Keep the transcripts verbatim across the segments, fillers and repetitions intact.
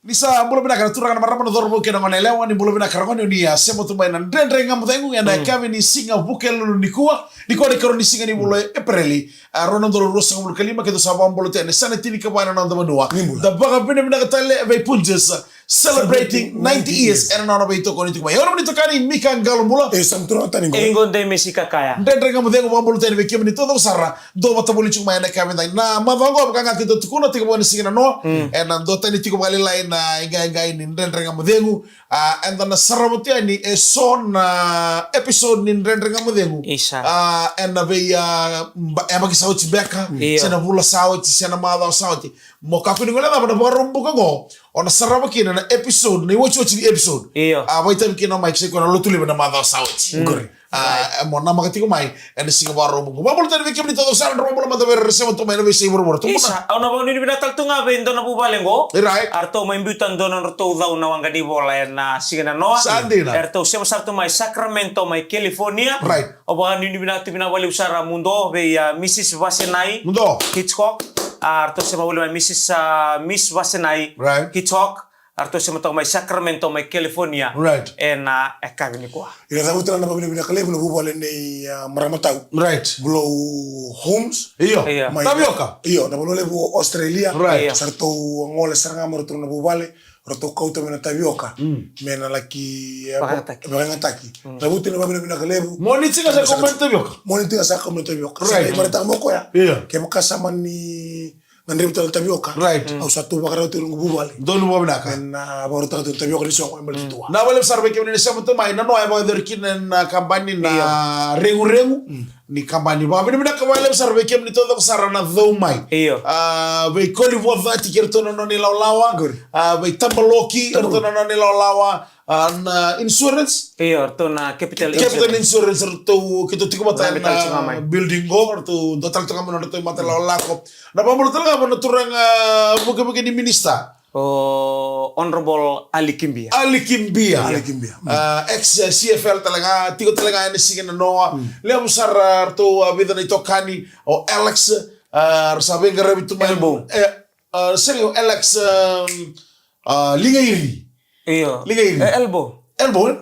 Ni sa bula vinaka na turaga, na marama, na cauravou kei na goneyalewa, ni bula vinaka ragone, ni a sema tu mai na Dredre Ga Mo Cegu ena yakavi ni siga Vukelulu nikua. Nikua na ikarua ni siga ni vula o Epereli, a, rua na udolu ruasagavulu ka lima, keitou sa vakabula tu ena yasana tinikava ena noda vanua. Ni bula. Da vakavinavinaka tale vei Punjas, celebrating ninety years ena nona veitokoni tiko mai. Au na nomuni itokani Mika Qalobula. E sa na turaga tani qo. E qo Dei Mesi Kakaya. Dredre Ga Mo Cegu vakabula tu yani vei kemuni taucoko sara. Dua vata voli tiko mai ena yakavi edai. Na macawa oqo, vaka ga keitou tukuna, tekivu ena siga Nanoa. Mm. Ena dua tani tiko vakalailai na iqaiqai ni Dredre Ga Mo Cegu. A, eda na sarava tu yani eso na episode ni Dredre Ga Mo Cegu. Isa. A, ena vei, a, ba-, yabaki sa oti beka. Io. Se na vula sa oti, se na macawa sa oti. Mo kakua ni guilecava na Vakaraubuka oqo, o na sarava kina na episode, na iwatiwati ni episode. Io. A, vakaitavi kina mai, sa i koya na Lotulevu ena macawa sa oti. Mm. Qori. A, e mo namaka tiko mai ena siga Vakaraubuka. Vakabula tale vei kemuni taucoko sara, drau vakabula mada vei ira era sema tu mai na veiyasai vuravura. Tukuna. Isa, au na vakanuinui vinaka tale tu ga vei dua na vuvale qo. Right. A ratou mai biuta dua na nodratou cau na waqa ni vola ena siga Nanoa. Sa dina. E ratou sema sara tu mai Sacramento, mai California. Right. Au vakanuinui vinaka tu vinaka vakalevu sara muduo vei, a, Mrs Vasenai. Muduo. Hitchcock. A ratou sema voli mai Mrs, a, Miss Vasenai. Right. Hitchcock. A ratou sema toka mai Sacramento, mai California. Right. Ena, a, yakavi nikua. Ira cavuta na vakavinavinaka levu na vuvale nei, a, marama tau. Right. Blow Homes. Io. Io. Mai, Tavioka. Io, na vanua levu o Australia. Right. Io. Sa ratou gole sara ga mai o ratou na vuvale. Ratou kauta mai na tavioka. Mm. Me na laki, e, vakayagataki. Vakayagataki. Mm. Cavuti na vakavinavinaka levu. Moniti ga sa kau mai na tavioka? Moniti ga sa kau mai na tavioka. Right. Sa qai marataka mai o koya. Io. Kevaka sa mani gadrevi tale na tavioka. Right. Mm. Au sa tu vakarau tu noqu vuvale. Donu vakavinaka. Me na vakarautaka tu na tavioka ni soqo e baleti tua. Vinaka vakalevu sara vei kemuni na sema tu mai. Nanoa e vakayacori kina na kabani na Io. Reguregu. Mm. Ni kabani. Vakavinavinaka vakalevu sara vei kemuni taucoko sara na cau mai. Io. A, vei Koli Vuacati kei ratou na nona ilawalawa. Good. A, vei Tabaloki, Tabaloki. Ratou na nona ilawalawa. A, na insurance. Io, ratou na Capital Capital Insurance. Insurance, ratou keitou tiko vata na building qo, ratou dua tale tu ga mai na nodratou mata lakolako. Na vakabula tale ga vua na turaga vukevuke ni minista. O Honourable Ali Kibia. Ali Kibia. Ali Kibia. Mm. A, ex C F L tale ga, tiko tale ga ena siga Nanoa. Mm. Levu sara ratou, a, vica na itokani, o Alex, a, ra sa veiqaravi tu mai. Elbow. E, a, sega, o Alex, um, a, Ligairi. Io. Ligairi. E, Elbow. Elbow, e?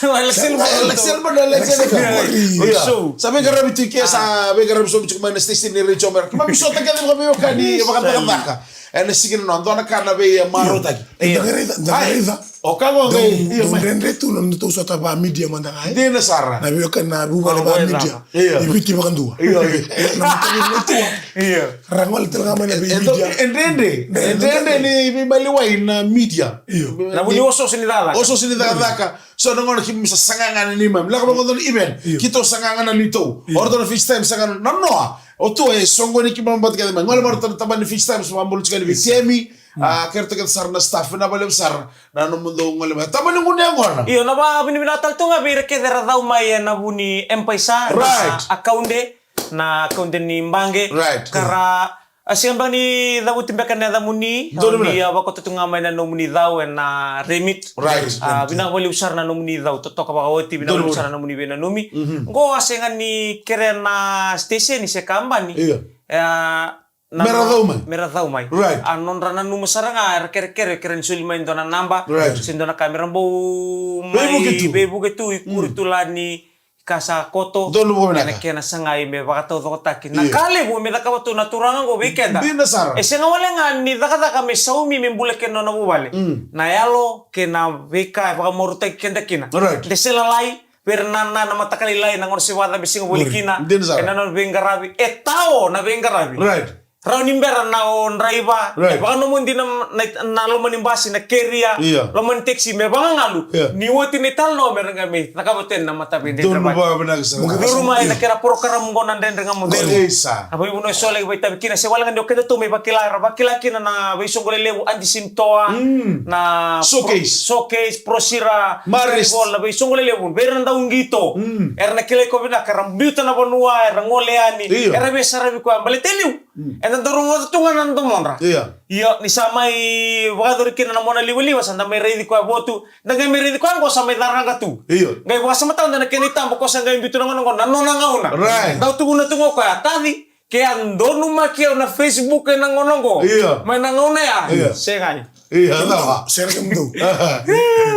Alex Elbow. Alex Elbow, Alex Elbow. Alex Elbow. Io. Sa veiqaravi tu ke, sa veiqaravi sobu tiko mai na station ni Radio America. Keimami sota kece vakaveiwekani, vakacakacaka. Ena siga Nanoa, dua na ka na veimarautaki. Io. Da qai raica, da qai raica. O ka qo qai, io, dau dredre tu na nodatou sota vaka media mada ga, e? Dina sara. Na veiwekani na vuvale vaka media. Io. E Viti vakadua. Io, io. Na mataqali lotu. Io. Ra gole tale ga mai na vei media. E dredre. E dredre ni veimaliwai na media. Io. Na vu ni osooso ni cakacaka. Osooso ni cakacaka. So na gauna keimami sa saga ga na neimami. Lako vaqo na event. Io. Keitou saga ga na neitou. Io. O ratou na FaceTime saga na Nanoa. O tou e soqoni keimami vata kece mai. Gole mai ratou na tabana ni FaceTime, sa vakabula tiko yani vei Temi. Mm. A, kei ratou kece sara na staff, vinaka vakalevu sara na nomudou gole mai. Tabana ni gunu yaqona. Io, na vakavinavinaka tale tu ga vei ira kece era cau mai ena vu ni M-PAiSA, right, na akaude, na akaude ni baqe. Right. Ka ra, a, sega beka ni cavuti beka na yacamuni, donu, ni a vakauta tu ga mai na nomuni cau ena Remit. Right. A, vinaka vakalevu sara na nomuni cau totoka vakaoti, vinaka vakalevu sara na nomuni veinanumi. Mhm. Qo a sega ni kerea na station se kabani. Io. E, a, na, me ra cau mai. Me ra cau mai. Right. A nodra nanuma sara ga, era kerekere, kerea ni soli mai dua na naba. Right. Se dua na ka me ra bau mai veivuke tu. Veivuke tu, ikuri tu la ni ka sa koto. Donu vakavinaka. Ena kena sagai me vakataucokotaki. Na ka levu me cakava tu na turaga qo vei keda. Dina sara. E sega wale ga ni cakacaka me saumi me bula kina nona vuvale. Mm. Na yalo kei na veika e vakamarautaki keda kina. Right. De se lalai, vei ira na, na, na mataka lailai, na gauna se vakacabe siga voli kina. Dina sara. Ena nona veiqaravi, e tao na veiqaravi. Right. Rawa ni bera na o draiva, right, e vakanomodi na, na, na loma ni basi, na keria, io, loma ni taxi, me vagagalu. Io. Ni oti na italanoa me ra qai mai cakava tu yani na mataveidredrevaki. Donu vakavinaka sara. Curu mai na kena porokaramu qo na Dredre Ga Mo Cegu. Isa. Na veivanua e so laki vakaitavi kina, se wale ga ni o keda tou mai vakila, era vakila kina na veisoqo lelevu, Adi Sinitoa, mm, na Showcase. Pro-, Showcase, Prosira, Maris. Carnival, na veisoqo lelevu, vei ira na dauqito. Mm. Era na kilai koya vinaka, era biuta na vanua, era gole yani, io, era veisaravi koya, baleta e liu. Mm. Eda dau rogoca tu ga na domodra. Io. Io, ni sa mai vakayacori kina na mona livaliva, sa da mai raici koya votu, da qai mai raici koya qo sa mai caraqa tu. Io. Qai vakasamataka na kena itaba, ko sa qai biuta na gauna qo na nona gauna. Right. Dau tukuna tu ga o koya, taci, Ke a donumaki au na Facebook ena gauna oqo. Io. Mai na gauna ya. Io. Sega. Io, cava? Sega kemudou.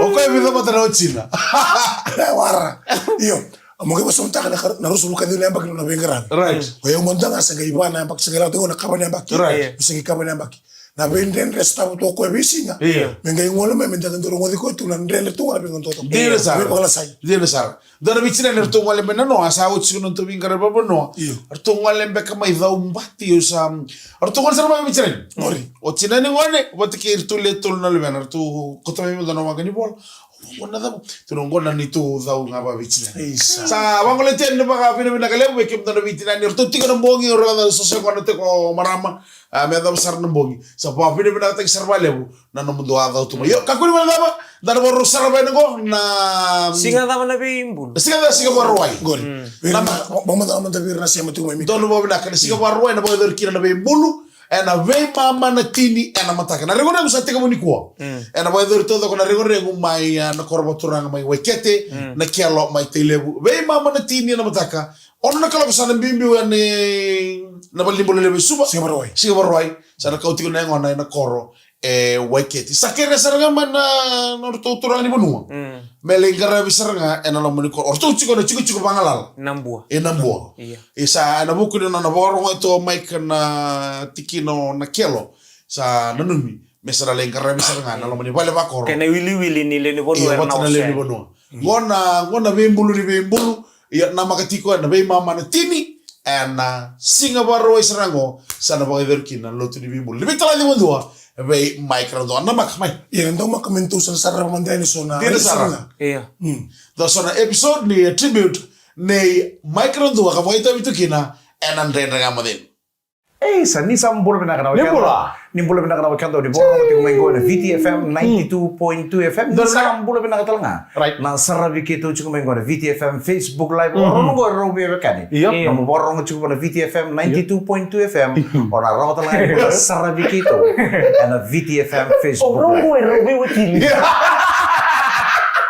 O koya e vica vata na watina. Wara. Io. Mo qai vakasamataka na kar-, na ruasagavulu ka ciwa na yabaki na nona veiqaravi. Right. O yau mada ga sa qai va na yabaki, sa qai lako tiko na kava na yabaki. Right. Sa qai kava na yabaki. Na veidredre sa tava tu o koya veisiga. Io. Me qai gole mai, me da qai dau rogoci koya tu na dredre tu ga na veiqaravi tu. Dina sara. Veivakalasai. Dina sara. Dua na veitinani eratou gole mai na noa, sa oti tiko na nodratou veiqaravi vakavanua. Io. Eratou gole beka mai cau bati, io sa. Eratou gole sara mai veitinani. Ori. O tinani gone, vata kei iratou le tolu na luvena, eratou kauta mai mada na waqa ni vola. O na cau. Tukuna qo na neitou cau ga vakaveitinani. Isa. Sa vagolea tiko na vakavinavinaka levu vei kemudou na veitinani. Eratou tiko na bogi, o ratou sa sega na tiko marama. A, me cava sara na bogi. Sa vakavinavinakataki sara vakalevu na nomudou a cau tu mai. Io, kakua ni mada cava, da na vakarau sara mai na qo na siga cava na veibulu. Siga cava, siga Vakarauwai. Qori. Mm. Na ma-, va-, vamada, vamada vei ira na sema tu mai. Donu vakavinaka na siga Vakarauwai na vakayacori kina na veibulu. Ena veimama na tini ena mataka. Na regorego sa tekivu nikua. Mm. Ena vakayacori taucoko na regorego mai, a, na koro vakaturaga mai Waikete, mm, na Kelo mai Tailevu. Veimama na tini ena mataka. Ono na kaloko sa na biubiu yani na valenibula levu e Suva. Siga Vakarauwai. Siga Vakarauwai. Sa na kau tiko na yagona ena koro e Waikete. Sa kerea sara ga mai na, na nodratou turaga ni vanua. Mm. Me lai qaravi sara ga ena loma ni koro. O ratou tiko na tikotiko vagalala. Nabua. E Nabua. Ia. E sa ena vuku ni nona vakarogoca tu o Mike na tikina o Nakelo. Sa nanumi me sa na lai qaravi sara ga ena loma ni vale vakoro. Kena iwiliwili ni lewe ni vanua. Ia, era vata na lewe ni vanua. Qo na, qo na veibulu ni veibulu, ia namaka tiko ena veimama na tini, ena siga Vakarauwai sara qo, sa na vakayacori kina na lotu ni veibulu. Ni veitala ni vanua, vei Mike Radua, namaka mai. Ia, na daumaka me tou sa na sarava mada yani so na. Dina sara. Ia. Mm. Da so na episode ni, eh, tribute, nei Mike Radua ka vakaitavi tu kina, ena Dredre Ga Mo Cegu. Ei, sa ni sa bula vinaka na wekada. Ni bula. Ni bula vinaka na wekada, ni vakarorogo tiko mai qo ena V T F M ninety-two point two F M. Ni sa bula vinaka tale ga. Right. Na saravi keitou tiko mai qo ena V T F M Facebook Live. Mhm. O rau qo e rau veiwekani. Yep. Na mo vakarorogo tiko qo ena V T F M ninety-two point two F M. Mhm. O na rawa tale ga ni saravi keitou ena V T F M Facebook Live. O rau qo e rau veiwekani.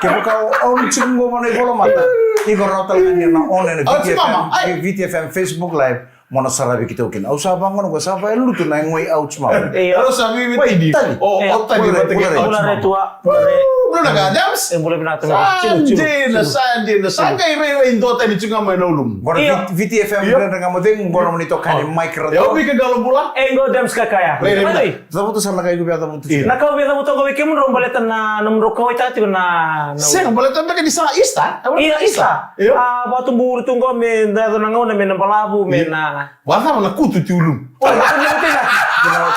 Kevaka o on tiko qo mai na ivolamata, iko rawa tale ga ni na on ena V T F M, V T F M Facebook Live. Mo na saravi keitou kina. Au sa vaqo na qo sa vakalutu na goi ouch mau. E, au sa vivi tini. Tali. O, e, o tali vata kei ouch mau. Bula re tua, bula re. Bula na ka, James? E, bula vinaka. Sa dina, sa dina. Sa qai rairai dua tani tu ga mai na ulumu. Qo na V T F M Dredre Ga Mo Cegu, qo na moni tokani Mike Radua. E, au vika qalo bula. E, qo James Kakaya. Rairai. Cavuta sara na ka iko via cavuta tiko. Na ka au via cavuta qo vei kemudrau baleta na, na nomudrau kauwaitaka tiko na, na. Sega, baleta beka ni sa Easter. Ia, Easter. Io. A, vakatubura tu qo me da yaco na gauna me na balavu, me na. Vakacava na kutu ti ulu. Oi, drakuni na vutinaki.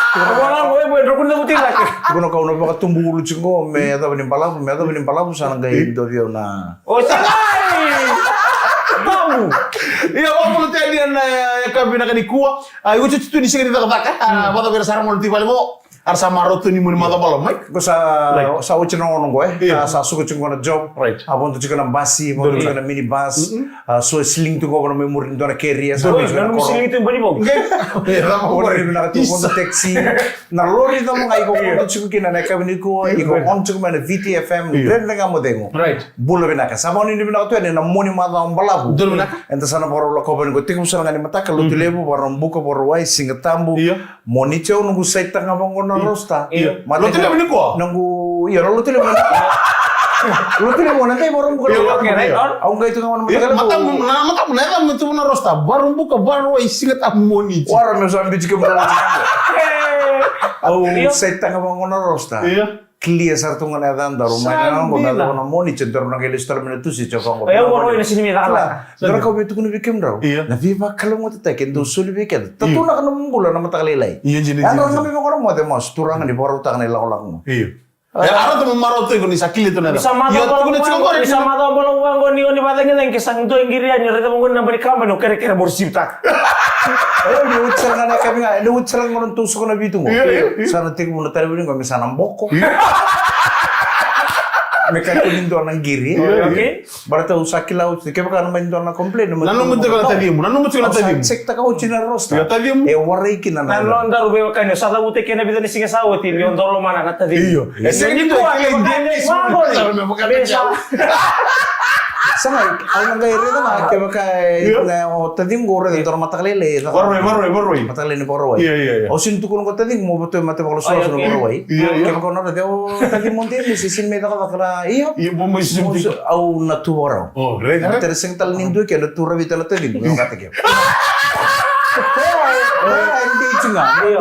Drakuni na vutinaki. Drakuni na vutinaki. Tukuna kau na vakatubura tiko qo me yacova ni balavu, me yacova ni balavu sa na qai dua vei au na. O, sega. Babu. Ia, vakabula tale yani na, e, yakavi vinaka nikua. A, iko tu tu ni siga ni cakacaka. A, vakacava era sa rogo na ti vale qo. Era sa marau tu ni moni maca balavu mai. Ko sa, sa oti na ono qo, e. Io. Sa, sa suka tiko na job. Right. A vodo tiko na basi, vodo tiko na minibus. Mm-mm. A, so e siling tu qo na mai muri dua na carrier, sa nanumi siling tu bani bau. Qai. Io, sa ma ori vinaka tu vodo taxi. Na lori cava ga iko vodo tiko kina na yakavi nikua, iko on tiko mai na V T F M, Dredre Ga Mo Cegu. Right. Bula vinaka. Sa vakanuinui vinaka tu yani na moni maca balavu. Bula vinaka. Eda sa na vakarau lakova ni qo tekivu sara ga ni mataka, Lotulevu, Vakaraubuka, Vakarauwai, Siga Tabu. Io. Moniti au noqu saitaka vaqo na roster. Io. Lotulevu nikua? Noqu, io, na Lotulevu nikua. Lotulevu na qai Vakaraubuka. Io, okay, right on. Au qai tu ga na mataka. Io, matamu, na matamu, na yacamu tu na roster. Vakaraubuka, Vakarauwai, Siga Tabu, Moniti. Wara me sa biuti kemudou. Au saitaka vaqo na roster. Io. Clear sara tu ga na yacadaru mai na noqu na yacana Moniti, daru na qai lesu tale mai na Tusi, tiko vaqo. E, au varoi na sinimi cakacaka. Dua na ka au via tukuna vei kemudrau. Io. Na veivakalougatataki e dau soli vei keda. Tatunaka na nomu bula na mataka lailai. Io, dina, dina. Yadra ga me vaqo na moce masu, turaga ni vakarautaka na ilakolako. Io. E, a rauta mo marau tu iko ni sa kili tu na. Ni sa maca balavu vaqo, ni sa maca balavu vaqo, ni o ni vacagicagi ke sa dua e qiri yani, raica vaqo ni naba ni kabani, o kerekere mo receive-taka. E, ni oti sara ga na kaviga, ni oti sara ga na tou soko na vitu qo. Io, io, io. Sa na tekivu na talevoni qo, me sa na boko. Io. Me kakua ni dua na qiri. Io, io. Okay. Baleta au sa kila oti, kevaka na mai dua na complain, na nomu tiko na tacimu, na nomu tiko na tacimu. Check taka oti na roster. Io, tacimu. E warai kina na. Na nodaru veiwekani, sa cavuta kina vica ni siga sa oti, ni o dau lomana na tacimu. Io. E sega ni dua, kevaka na mai dua na complain. Sa qai, au na qai raica ga kevaka e, na, o taciqu qo raica e dua na mataka lailai e caka. Vakarauwai, vakarauwai, vakarauwai. Mataka lailai ni Vakarauwai. Io, io, io. Au sega ni tukuna qo taciqu mo votu e mate vakalasu ni Vakarauwai. Io, io. Kevaka o na raica o taciqu mo Demesi, sega ni mai cakacaka na, io. Io, mo mai sega ni. Au na tu vakarau. O, raica, raica. Tere sega tale ni dua ke na tu ravi tale taciqu, me vakataki au. Io. Io.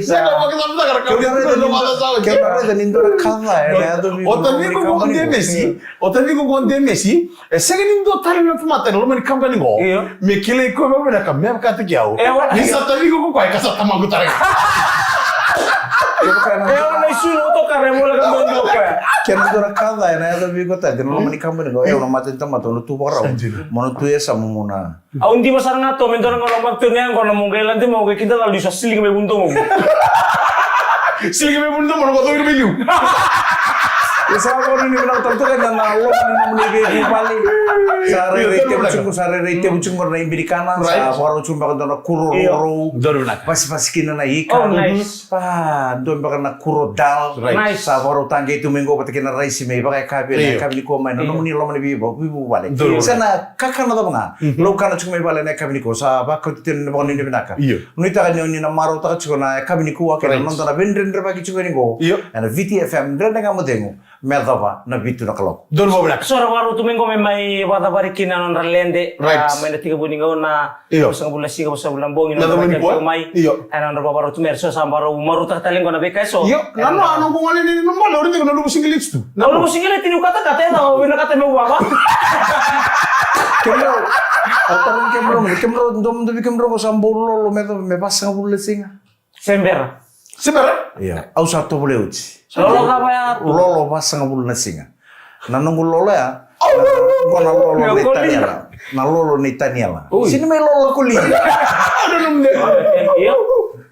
Sega, vakacava, vakacava. Kevaka raica ni dua na ka ca, e na yaco vei. O taciqu qo Demesi, o taciqu qo Demesi, e sega ni dua tale na tamata ena loma ni kabani qo. Io. Me kilai koya vakavinaka, me vakataki au. Ewa. Ni sa taciqu ko koya, ka sa tamaqu tale. Ewa, na isulu o toka, me mola ka dua dua koya. Kena dua na ka ca, e na yaco vei iko tale, ena loma ni kabani qo, e, o na matani tamata, o na tu vakarau. Sa dina. Mo na tu e sa mo na. Au diva sara ga tu, me dua na gauna matani yaqona mo qai lade mai, qai kidacala, sa siliga mai vudomo. Siliga mai vudomo, na qo cowiri mai liu. E sa qori ni vinaka tale toka na, na loma ni nomuni veivuvale. Sa rairai tevu tiko, sa rairai tevu tiko na ibinikana, sa vakarau tiko beka dua na kuro rourou. Donu vinaka. Vasivasi kina na ika. Oh, nice. Pa, dua beka na kuro dal. Right. Nice. Sa vakarau taqei tu mai qo vata kei na raisi mai vakayakavi, na yakavi nikua mai na nomuni loma ni veivu-, veivuvale. Donu vinaka. Sa na kakana cava ga. Lau kana tiko mai vale na yakavi nikua, sa vakauti tiko na vakanuinui vinaka. Io. Nuitaka ni o ni na marautaka tiko na yakavi nikua kei na noda na veidredrevaki tiko yani qo. Io. Ena Viti F M, Dredre Ga Mo Cegu, me yacova na vitu na kaloko. Donu vakavinaka. So ra vakarau tu mai qo me mai vakacavari kina na nodra lede. Right. A, mai na tekivu ni gauna. Io. Vasagavulu na siga, vasagavulu na bogi, na nodra mai. Io. Ena nodra vakarau tu mai, so sa vakarau marautaka tale qo na veika eso. Io. Na noqu gone ni, ni, ni, na luvu sigileti tu. Na luvu sigileti ni katakata, e na, o vinakata me vava. Kemudrau, au tarogi kemudrau, kemudrau, dua, dua vei kemudrau qo sa bau lolo me, me vasagavulu na siga. Se bera. Se bera? Ia, au sa tovolea oti. Lolo cava ya? Lolo vasagavulu na siga. Na noqu lolo ya, na, na lolo nei Taniela. Na lolo nei Taniela. Oi. Sega ni mai lolo ko li. Io.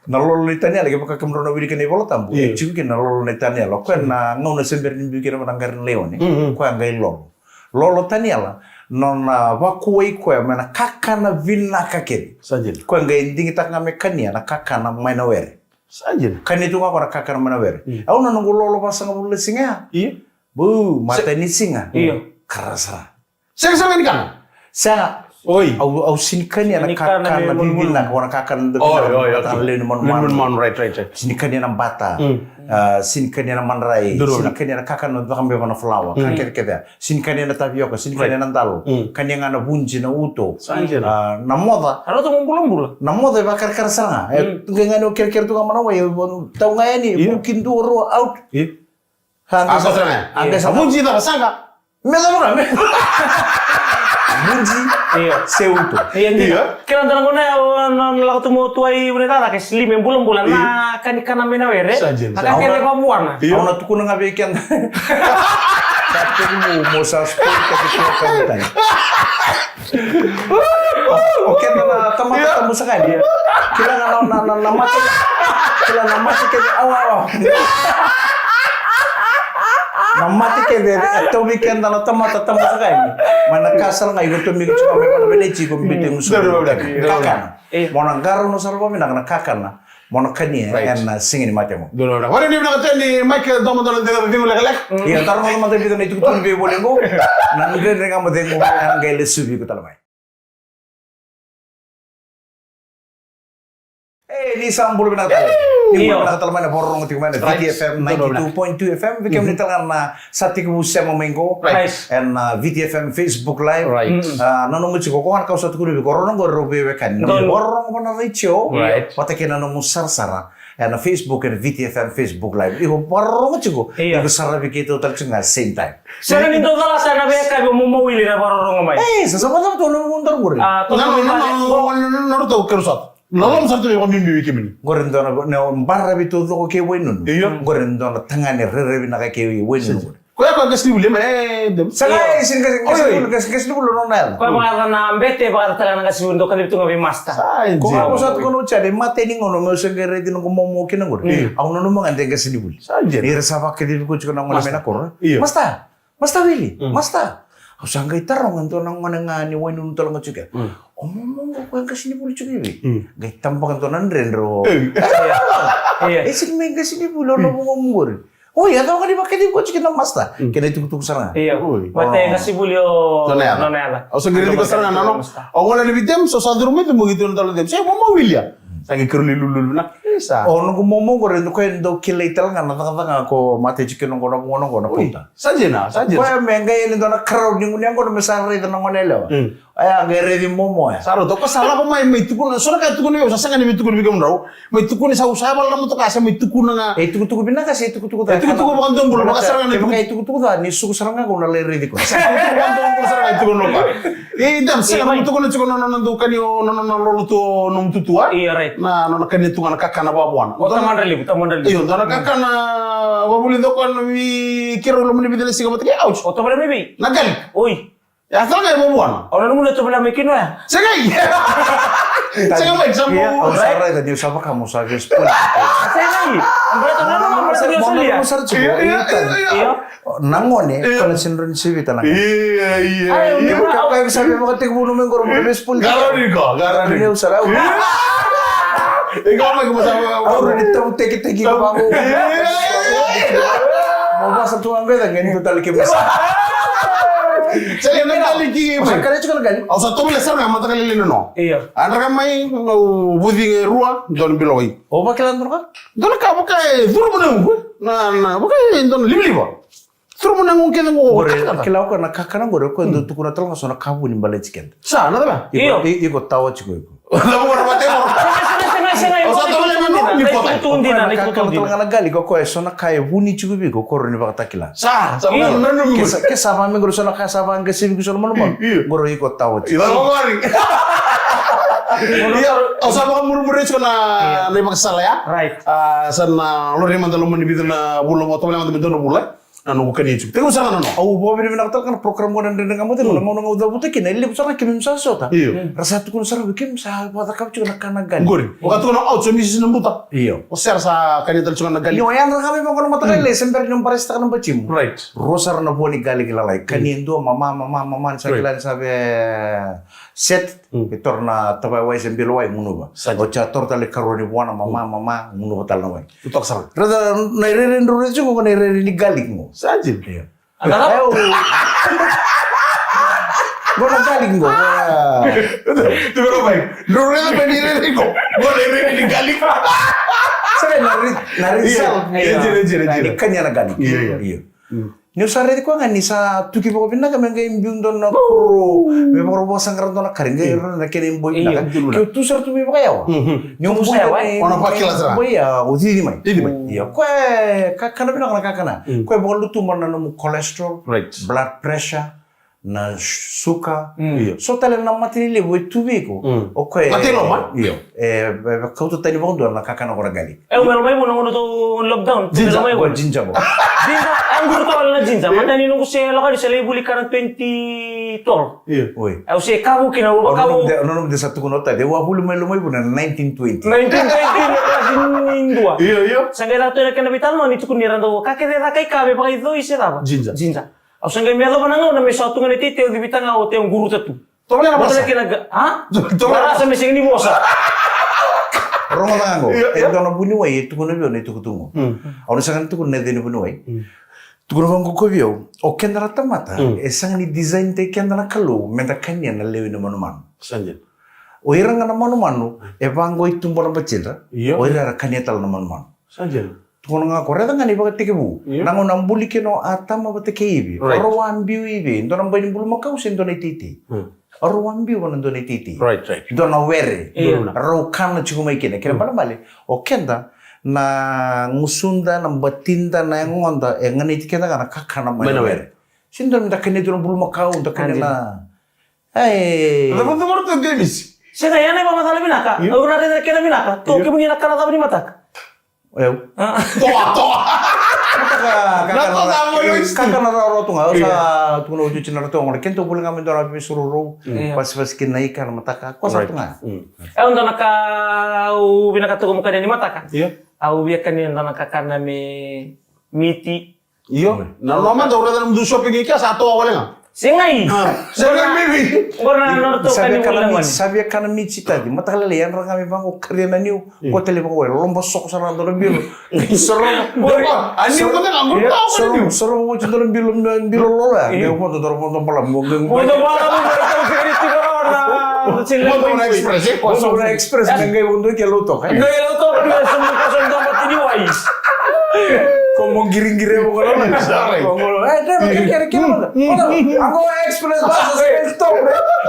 Na lolo nei Taniela, kevaka kemudrau na wilika na iVola Tabu. Io. E tiko kina na lolo nei Taniela. Koya na gauna se bera ni biu kina na qara ni laione. Mm, mm. Koya qai lolo. Lolo Taniela, nona vakuwai koya mai na kakana vinaka kece. Sa dina. Koya qai digitaka ga me kania na kakana mai na were. Sa dina. Kania tu ga koya na kakana mai na were. Mm. Au na noqu lolo vasagavulu na siga ya. Io. Bu, matai ni siga. Io. Karasara. Sega, sega ni kana. Sega. Oi. Au, au sega ni kania na kakana vivinaka, na kakana vivinaka, kakana lewe ni manumanu. Lewe ni manumanu, right, right, right. Sega ni kania na bata. Mm. A, sega ni kania na madrai. Duru. Sega ni kania na kakana caka me vaka na falawa. Mm. Ka kece kece. Sega ni kania na tavioka, sega ni kania na dalo. Mm. Kania ga na vuji, na uto. Sa dina. A, na moca. A, rauta mo bulabula. Na moca e vakarakara sara ga. E, mm, tu ga ni o kerekere tu ga mai na wai, e, tau ga yani, io, vuki dua, rua, out. Io. A, qai sa, qai sa vuji cava, saqa. Me cava ga, me. Vuji. Io. Se uto. Io, io. Kila dua na gauna, o, na, na lako tu mo tuai, vune tata, ke sili me bulabula, io, na kanikana mai na were. Sa dina. Na ka kele vavuana. Io. Au na tukuna ga vei keda. Sa tekivu mo sa spoil taki tu ka ni tani. O keda na tamata tabusaka yani. Kila ga na, na, na, na mate. Kila na mate kece, awa, awa. Na mate kece e tauvi keda na tamata tabusaka yani. Mai na ka sara ga iko tomika tiko mai vana vele tiko biuta e gusu. Kakana. Mo na qarauna sara vakavinaka na kakana. Mo na kania, right, ena siga ni mate mo. Donu vinaka. Vakarau ni vinaka tale ni Mike, domo donu donu donu lekaleka. Ia, taro donu mada vei na itukutuku ni veiwali qo. Na Dredre Ga Mo Cegu, ena qai lesuvi iko tale mai. E, ni sa bula vinaka tale. Ni bula vinaka tale mai na vakarorogo tiko mai na, right, Viti F M ninety-two point two F M. Vei kemuni tale ga na sa tekivu sema mai qo. Right. Ena, uh, Viti F M Facebook Live. Right. Mm. Uh, nanuma tiko, ko gona kau sa tukuna vei iko, rorogo qo rau veiwekani. Donu. Vakarorogo vana retio. Right. Vata kei na nomu sarasara. Ena Facebook, ena Viti F M Facebook Live. Iko vakarorogo tiko. Io. Iko saravi keitou tale tiko ga same time. Sega ni dau cala sara na veika mo, mo wili na vakarorogo mai. E, sa sa vata tu na nomu daru qori. A, to na, na, na, na, na, na, na, na, na, na, loloma sara tu vei vakabibi vei kemuni. Qori dua na, na baravi taucoko kei Wainunu. Io. Qori dua na tagane rairai vinaka kei Wainunu. Sega. Koya, koya qasenivuli, e, de. Sega, e, sega, sega, qasenivuli, qasenivuli, nona yaca. Koya vakayaca na bete, vakayaca tale na qasenivuli, dau kacivi tu ga vei master. Sa, e, ko ga, ko sa tukuna oti ya, e matai ni gauna, meu se qai raici noqu momo kina qori. Io. Au nanuma ga de qasenivuli. Sa, e. Ni ra sa vakacivi koya tiko na gone mai na koro. Io. Master. Master Willie, mm, master. Au sa qai taroga e dua na gone ga ni Wainunu tale ga tiko ya. Mm. O momo qo koya qasenivuli tiko i vei? Mm. Qai tabaka e dua na dredre o. E. E, e sega ni mai qasenivuli, o na, mm, vugomu qori. Oi, a cava ga ni vakacegu oti kina master. Kena itukutuku sara ga. Io. Oi. Mate ga sivuli o nona yaca. Au sa qiri tiko sara ga nano. Au gona ni vitem, so sa curu mai tu mo gitu na talo dem. Se mo mo wilia. Sa qi kiro li lulu na. Isa. O noqu momo qori, noqu e dau kilai tale ga na cakacaka ko mate tiko noqu na vua noqu na puta. Sa jina, sa jina. Koya me qai ni dona crowd ni guni qo me sa raica na gone lewa. Aya, qai raici momo ya. Sa rauta, ko sa lako mai, mai tukuna, so na ka e tukuna vei au, sa sega ni mai tukuna vei kemudrau. Mai tukuna sa u sa vala na motoka, sa mai tukuna ga. E tukutuku vinaka, se tukutuku ca. E tukutuku vakadomobula, vaka sara ga na tukutuku. E tukutuku ca, ni suku sara ga ko na lai raici ko. Sa tukutuku vakadomobula sara ga e tukuna noka. E, dam, sega na tukuna tiko na nona dau kani o, na nona lolo tu o nomu tutu, a? Io, right. Na nona kani tu ga na kakana vakavuana. O tamana levu, tamana levu. Io, dua na kakana vavuli doko na vi kiro lomani vica na siga vata kei, ouch. O tamana levu. Na garlic. Oi. Ya sa qai mo vuana. Au nanuma ni tou vale mai kina ya. Segai. Segai mai sa mo. Au sa raica ni sa vaka mo sa vespoli. Segai. Au sa raica ni sa vespoli. Na gone kana sinro ni sivita na. Ia, ia. Ai, au sa vakatekivu mai qo mo vespoli. Garau ni ko, garau ni. Au sa raica. Iko mai ko sa. Au ni tau teki teki ko. Mo vasa tu anga ida qai ni tu tale ke masa. Sa na galiki. Sa kare tiko na galiki. Au sa tomile sara ga mataka lele nono. Io. Andra ka mai, au vuci e rua, dua na bilo wai. O vakila dua na ka? Dua na ka vaka e curu mo na ugu. Na, na, vaka e dua na livaliva. Curu mo na ugu kece qo. Kila o koya na kakana qori, o koya dau tukuna tale ga so na ka vuni baleti keda. Sa, na cava? Io. Iko tawa tiko iko. Kakana tale ga na galiki, o koya e so na ka e vuni tiko vei iko, ko rawa ni vakatakila. Sa, sa, ke sa, ke sa vamegoro so na ka sa vaqasevi iko so na manumanu. Io. Qori iko tawa tiko. Io, au sa vakamurimuri tiko na, na ivakasala ya. Right. A, sa na lori mada loma ni vica na vula, mo tovolea mada me dua na vula. Na noqu kania tiko. Tekivu sara ga na noqu. Au vakavinavinaka tale ga na program qo na Dredre Ga Mo Cegu, na gauna ga au cavuta kina, e levu sara ga keimami sa sota. Io. Ra sa tukuna sara vei keimami sa vakacakava tiko na ka na galiki. Qori. Vaka tukuna, au sa misi na buta. Io. O sera sa kania tale tiko na galiki. Io, yadra ga mai vaqo na mataka lailai, se bera ni o baresitaka na batimu. Right. Rua sara na vua ni galiki lalai. Kania e dua, mama, mama, mama, ni sa kila ni sa via set. Ke toro na tavaya wai se bilo wai, gunuva. Sa dina. Oti a toro tale karua ni vuana, mama, mama, gunuva tale na wai. Totoka sara. Raica na irairai drau raica tiko qo na irairai ni galiki qo. Sa dina. Io. Qo na galiki qo. Tiko mai. Drau raica mai na irairai qo. Qo na irairai ni galiki. Sa na ri-, na result. Io, io, io, io. Ni kania na galiki. Io, io. Io. Niu sa raici koya ga ni sa tuki vakavinaka me qai biu dua na kuro, me vakarau vakasaqara dua na kari, qai rau na kena iboi vinaka. Keu tu sara tu mai vakayawa. Niu musu yawa, e? Ona vakila sara. Boi ya, o cici mai. Cici mai. Ia, koya e kakana vinaka na kakana. Koya e vakalutuma na nomu cholesterol, blood pressure, na suka. Io. So tale na mate ni levu e tu vei iko. O koya e, mate loma? Io. E, e, kauta tani vakadua na kakana qo na galiki. E, au mai Lomaivuna gauna tou lockdown. Ginger. Lomaivuna. Ginger qo. Ginger, e, quru toka na ginger. Io. Mata ni noqu se lako ni se lai vuli kana twenty twelve. Io. Oi. Au se kavu kina, au kavu. Nona de sa tukuna o tade, au a vuli mai Lomaivuna na nineteen twenty. Nineteen twenty, na klasi ni dua. Io, io. Sa qai ratou na kena veitalanoa ni tukuni ra dau ka kece caka i ka me vakaicoi se cava. Ginger. Ginger. Au sa qai me yacova na gauna me sa tu ga na iteitei, au civita ga o tei, au quruta tu. Tovolea na vosa. Tovolea kina ga, a? Tovolea. Vosa me sega ni vosa. Rogoca ga qo. Io, io. E dua na vuniwai e tukuna vei au na itukutuku. Au na sega ni tukuna na yaca ni vuniwai. Tukuna vaqo ko vei au, o keda na tamata, e sega ni design taki keda na Kalou meda kania na lewe ni manumanu. Sa dina. O ira ga na manumanu e vaqo i tuba na batidra. Io. O ira era kania tale na manumanu. Sa dina. Tukuna ga ko, raica ga na ivakatekivu. Io. Na gauna a buli kina o Atama vata kei Ivi. Right. Rau a biu i vei, dua na bai ni bulumakau se dua na iteitei. Rau a biu vata na dua na iteitei. Right, right. Dua na were. Io. Rau kana tiko mai kina. Kena ibalebale, o keda, na gusuda, na batida, na yagoda, e ganaiti keda ga na kakana mai na were. Se dua meda kania dua na bulumakau, da kania na. Ai. Sega, ia na ivakavacala vinaka. Io. Au na raica kena vinaka. Io. Kemuni na kana cava ni mataka? Au. A. Toa, toa. Kakana rawarawa tu ga. Au sa tukuna oti na ratou gona. Keitou vuli ga me dua na veisururu. Vasivasi kina na ika na mataka. Ko sa tu ga. Au dua na ka au vinakata tiko mo kania ni mataka. Io. Au via kania dua na kakana me miti. Io. Na loma dau raica na mudu shopping i kea sa toa wale ga. Segai. Segai, maybe. Qori na nodratou kani vuli na gone. Sa via kana Mici tadi. Mataka lailai, yadra ga me vaqo, karia na niu. Ko tale vaqo, e loba soko sara na dua na bilo. Sorova. A niu ko tale, a niu. Sorova oti dua na bilo, bilo lolo ya. Me vodo dua na vodo balavu. Vodo balavu, vodo balavu, vodo balavu. Vodo na express, e? Vodo na express, me qai vodo ke loto. Qai loto, qai somu ka somu dua batini wai. Ko mo qiriqiri mo ko lolo. Ko mo lolo. E, dai, mo kere, kere, kere. Ako express bus, express stop.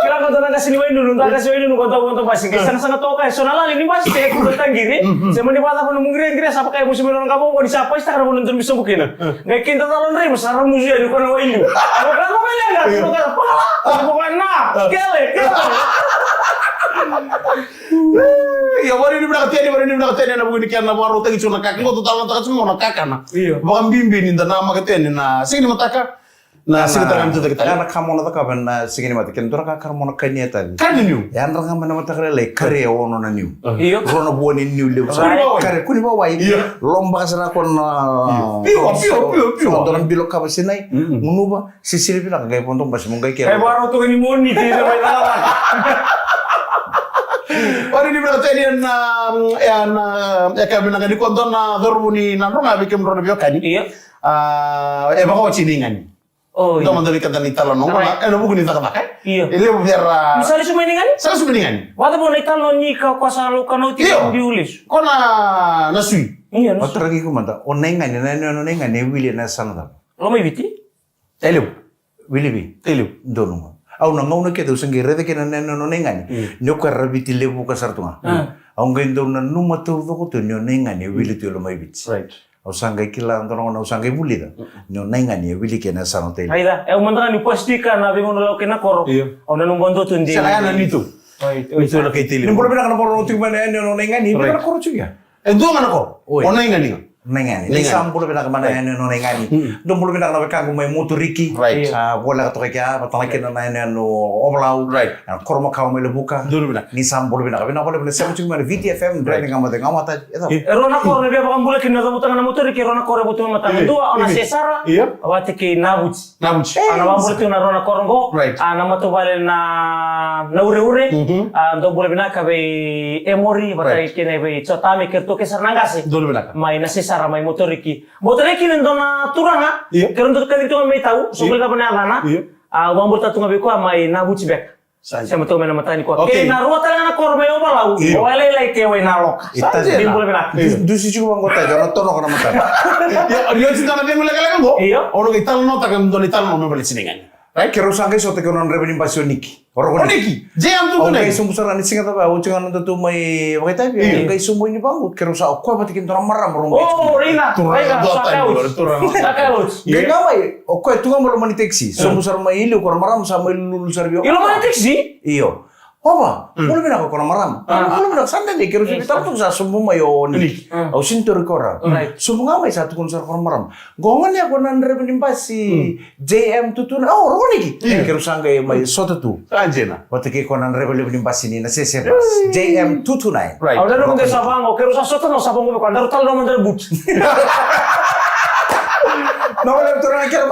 Kila ko dua na qase ni Wainunu, dua na qase ni Wainunu ko dua vodo basi. Qai sagasaga toka e so na lali ni basi, se ko taqiri. Se mani vacava nomu qiriqiri, sa vaka e musu me nona ka vovo, ni sa paisitaka na vanua donu me sobu kina. Qai kida calo drai, mo sa ramusu yani ko na Wainunu. Ako ka ko mai leqa, ko ka pakala. Ako ka na, kele, kele. Ia, varini vinaka teni, varini vinaka teni, ena vuku ni kena vakarautaki tiko na kaka. Qo tu tala na taka tiko na kakana. Io. Vakabibi ni da namaka teni na siga ni mataka. Na siga tale na mataka tale. Na ka mo na cakava na siga ni mataka. Kena dua na ka mo na kania tale. Kania niu. Yadra ga mai na mataka lailai, kare e ono na niu. Io. Rua na vua ni niu levu sara. Kare, kua ni vawai. Io. Lobaka sara ko na. Pio, pio, pio, pio. Dua na bilo kava sinai. Gunuva. Sisili vinaka, qai vodo basi mo qai kere. Qai vakarau toka ni moni, tei na mai cakacaka. Ori ni vinaka teni ena, ena, e ka vinaka ni ko dua na cauravou ni Nadroga vei kemudrau na veiwekani. Io. A, e vakaoti na igani. O, io. Dua mada vei keda na italanoa, ena vuku ni cakacaka. Io. E levu vei ira. Ni sa lesu mai na igani? Sa lesu mai na igani. Vakacava na italanoa ni ka ko sa lau kana oti ka biu lesu? Ko na, na sui. Io, na sui. Vataraki iko mada, o na igani, na, na, na igani, e wili ena yasana cava? Lomaiviti? E levu. Wili vei? E levu. Donu ga. Au na gauna kece au sa qai raica kina na, na, na, na igani. Ni o koya ra Viti levu ka sara tu ga. Au qai dau nanuma taucoko tu ni o na igani e wili tu e Lomaiviti. Right. Au sa qai kila dua na gauna au sa qai vulica. Ni o na igani e wili kina e sa na taili. Aica, e au mada ga ni pastika na veigauna lau kei na koro. Io. Au nanuma dua tu de. Sa na yana ni tu. Right. Ni tu na kai taili. Ni bula vinaka na koro tiko mai na, na, na igani. Right. Vinaka na koro tiko ya. E dua ga na koro. Oi. O na igani ga. Na igani. Ni sa bula vinaka mai na yanuyanu o na igani. Dou bula vinaka na wekaqu mai Moturiki. Right. Sa voleka toka i kea, vata na kena na yanuyanu o Ovalau. Right. Na koro makawa mai Levuka. Dou bula vinaka. Ni sa bula vinaka. Vinaka vakalevu na sema tiko mai na Viti F M, Dredre Ga Mo Cegu, Ga Mo Tagi. E rua na koro na via vakabula kina na cavuta ga na Moturiki, e rua na koro e votu mai mataka. Dua, o na Sesara. Io. Vata kei Navuci. Navuci. A na vakabula tiko na rua na koro qo. Right. A na matavuvale na, na Ureure. A dou bula vinaka vei Emori, vata kei na vei Jotami, kei ratou kece sara na qase. Dou bula vinaka. Mai na Sesara, mai Moturiki. Moturiki ni dua na turaga. Io. Kei ratou kaci tu ga mai tau, so kei kava na yacana. Io. A vakabula tu ga vei koya mai Navuci beka. Sa dina. Sema tu mai na mataka nikua. Okay. Kei na rua tale ga na koro mai Ovalau. Io. O Wailailai kei Wainaloka. Sa dina. Ni bula vinaka. Dusi tiko vaqo tale, o na tonoka na mataka. Io, ni oti dua na veigu lekaleka qo. Io. O na qai talanoataka na dua na italanoa me baleti na igani. Right? Keirau sa qai sota kei na draiva ni basi o Niki. O Roko Niki. J M tu. Au qai sobu sara ni siga cava, oti ga na nodatou mai vakaitavi. Io. Au qai sobu ni vaqo, keirau sa, o koya vata kei dua na marama, rau qai. O, raica, raica, sa kai oti. Sa kai oti. Qai ga mai, o koya tu ga mai loma ni taxi. Sobu sara mai i liu, ko na marama sa mai lululu sara vei au. I loma ni taxi? Io. Ova, bula vinaka ko na marama. Bula vinaka, sa dede, keirau sa veitalanoa tu, sa sobu mai o Niki. Au sini tauri koya. Sobu ga mai sa tukuna sara ko na marama. Qo gone ya ko na draiva ni basi, J M tu tu na, o, Roko Niki. Keirau sa qai mai sota tu. Sa dina. Vata kei ko na draiva levu ni basi ni na Sese bus. J M two two nine. Right. Au nanuma qai sa vaqo, keirau sa sota na, au sa vaqo vei koya, daru talanoa mada na butu. Na wale tu na kera,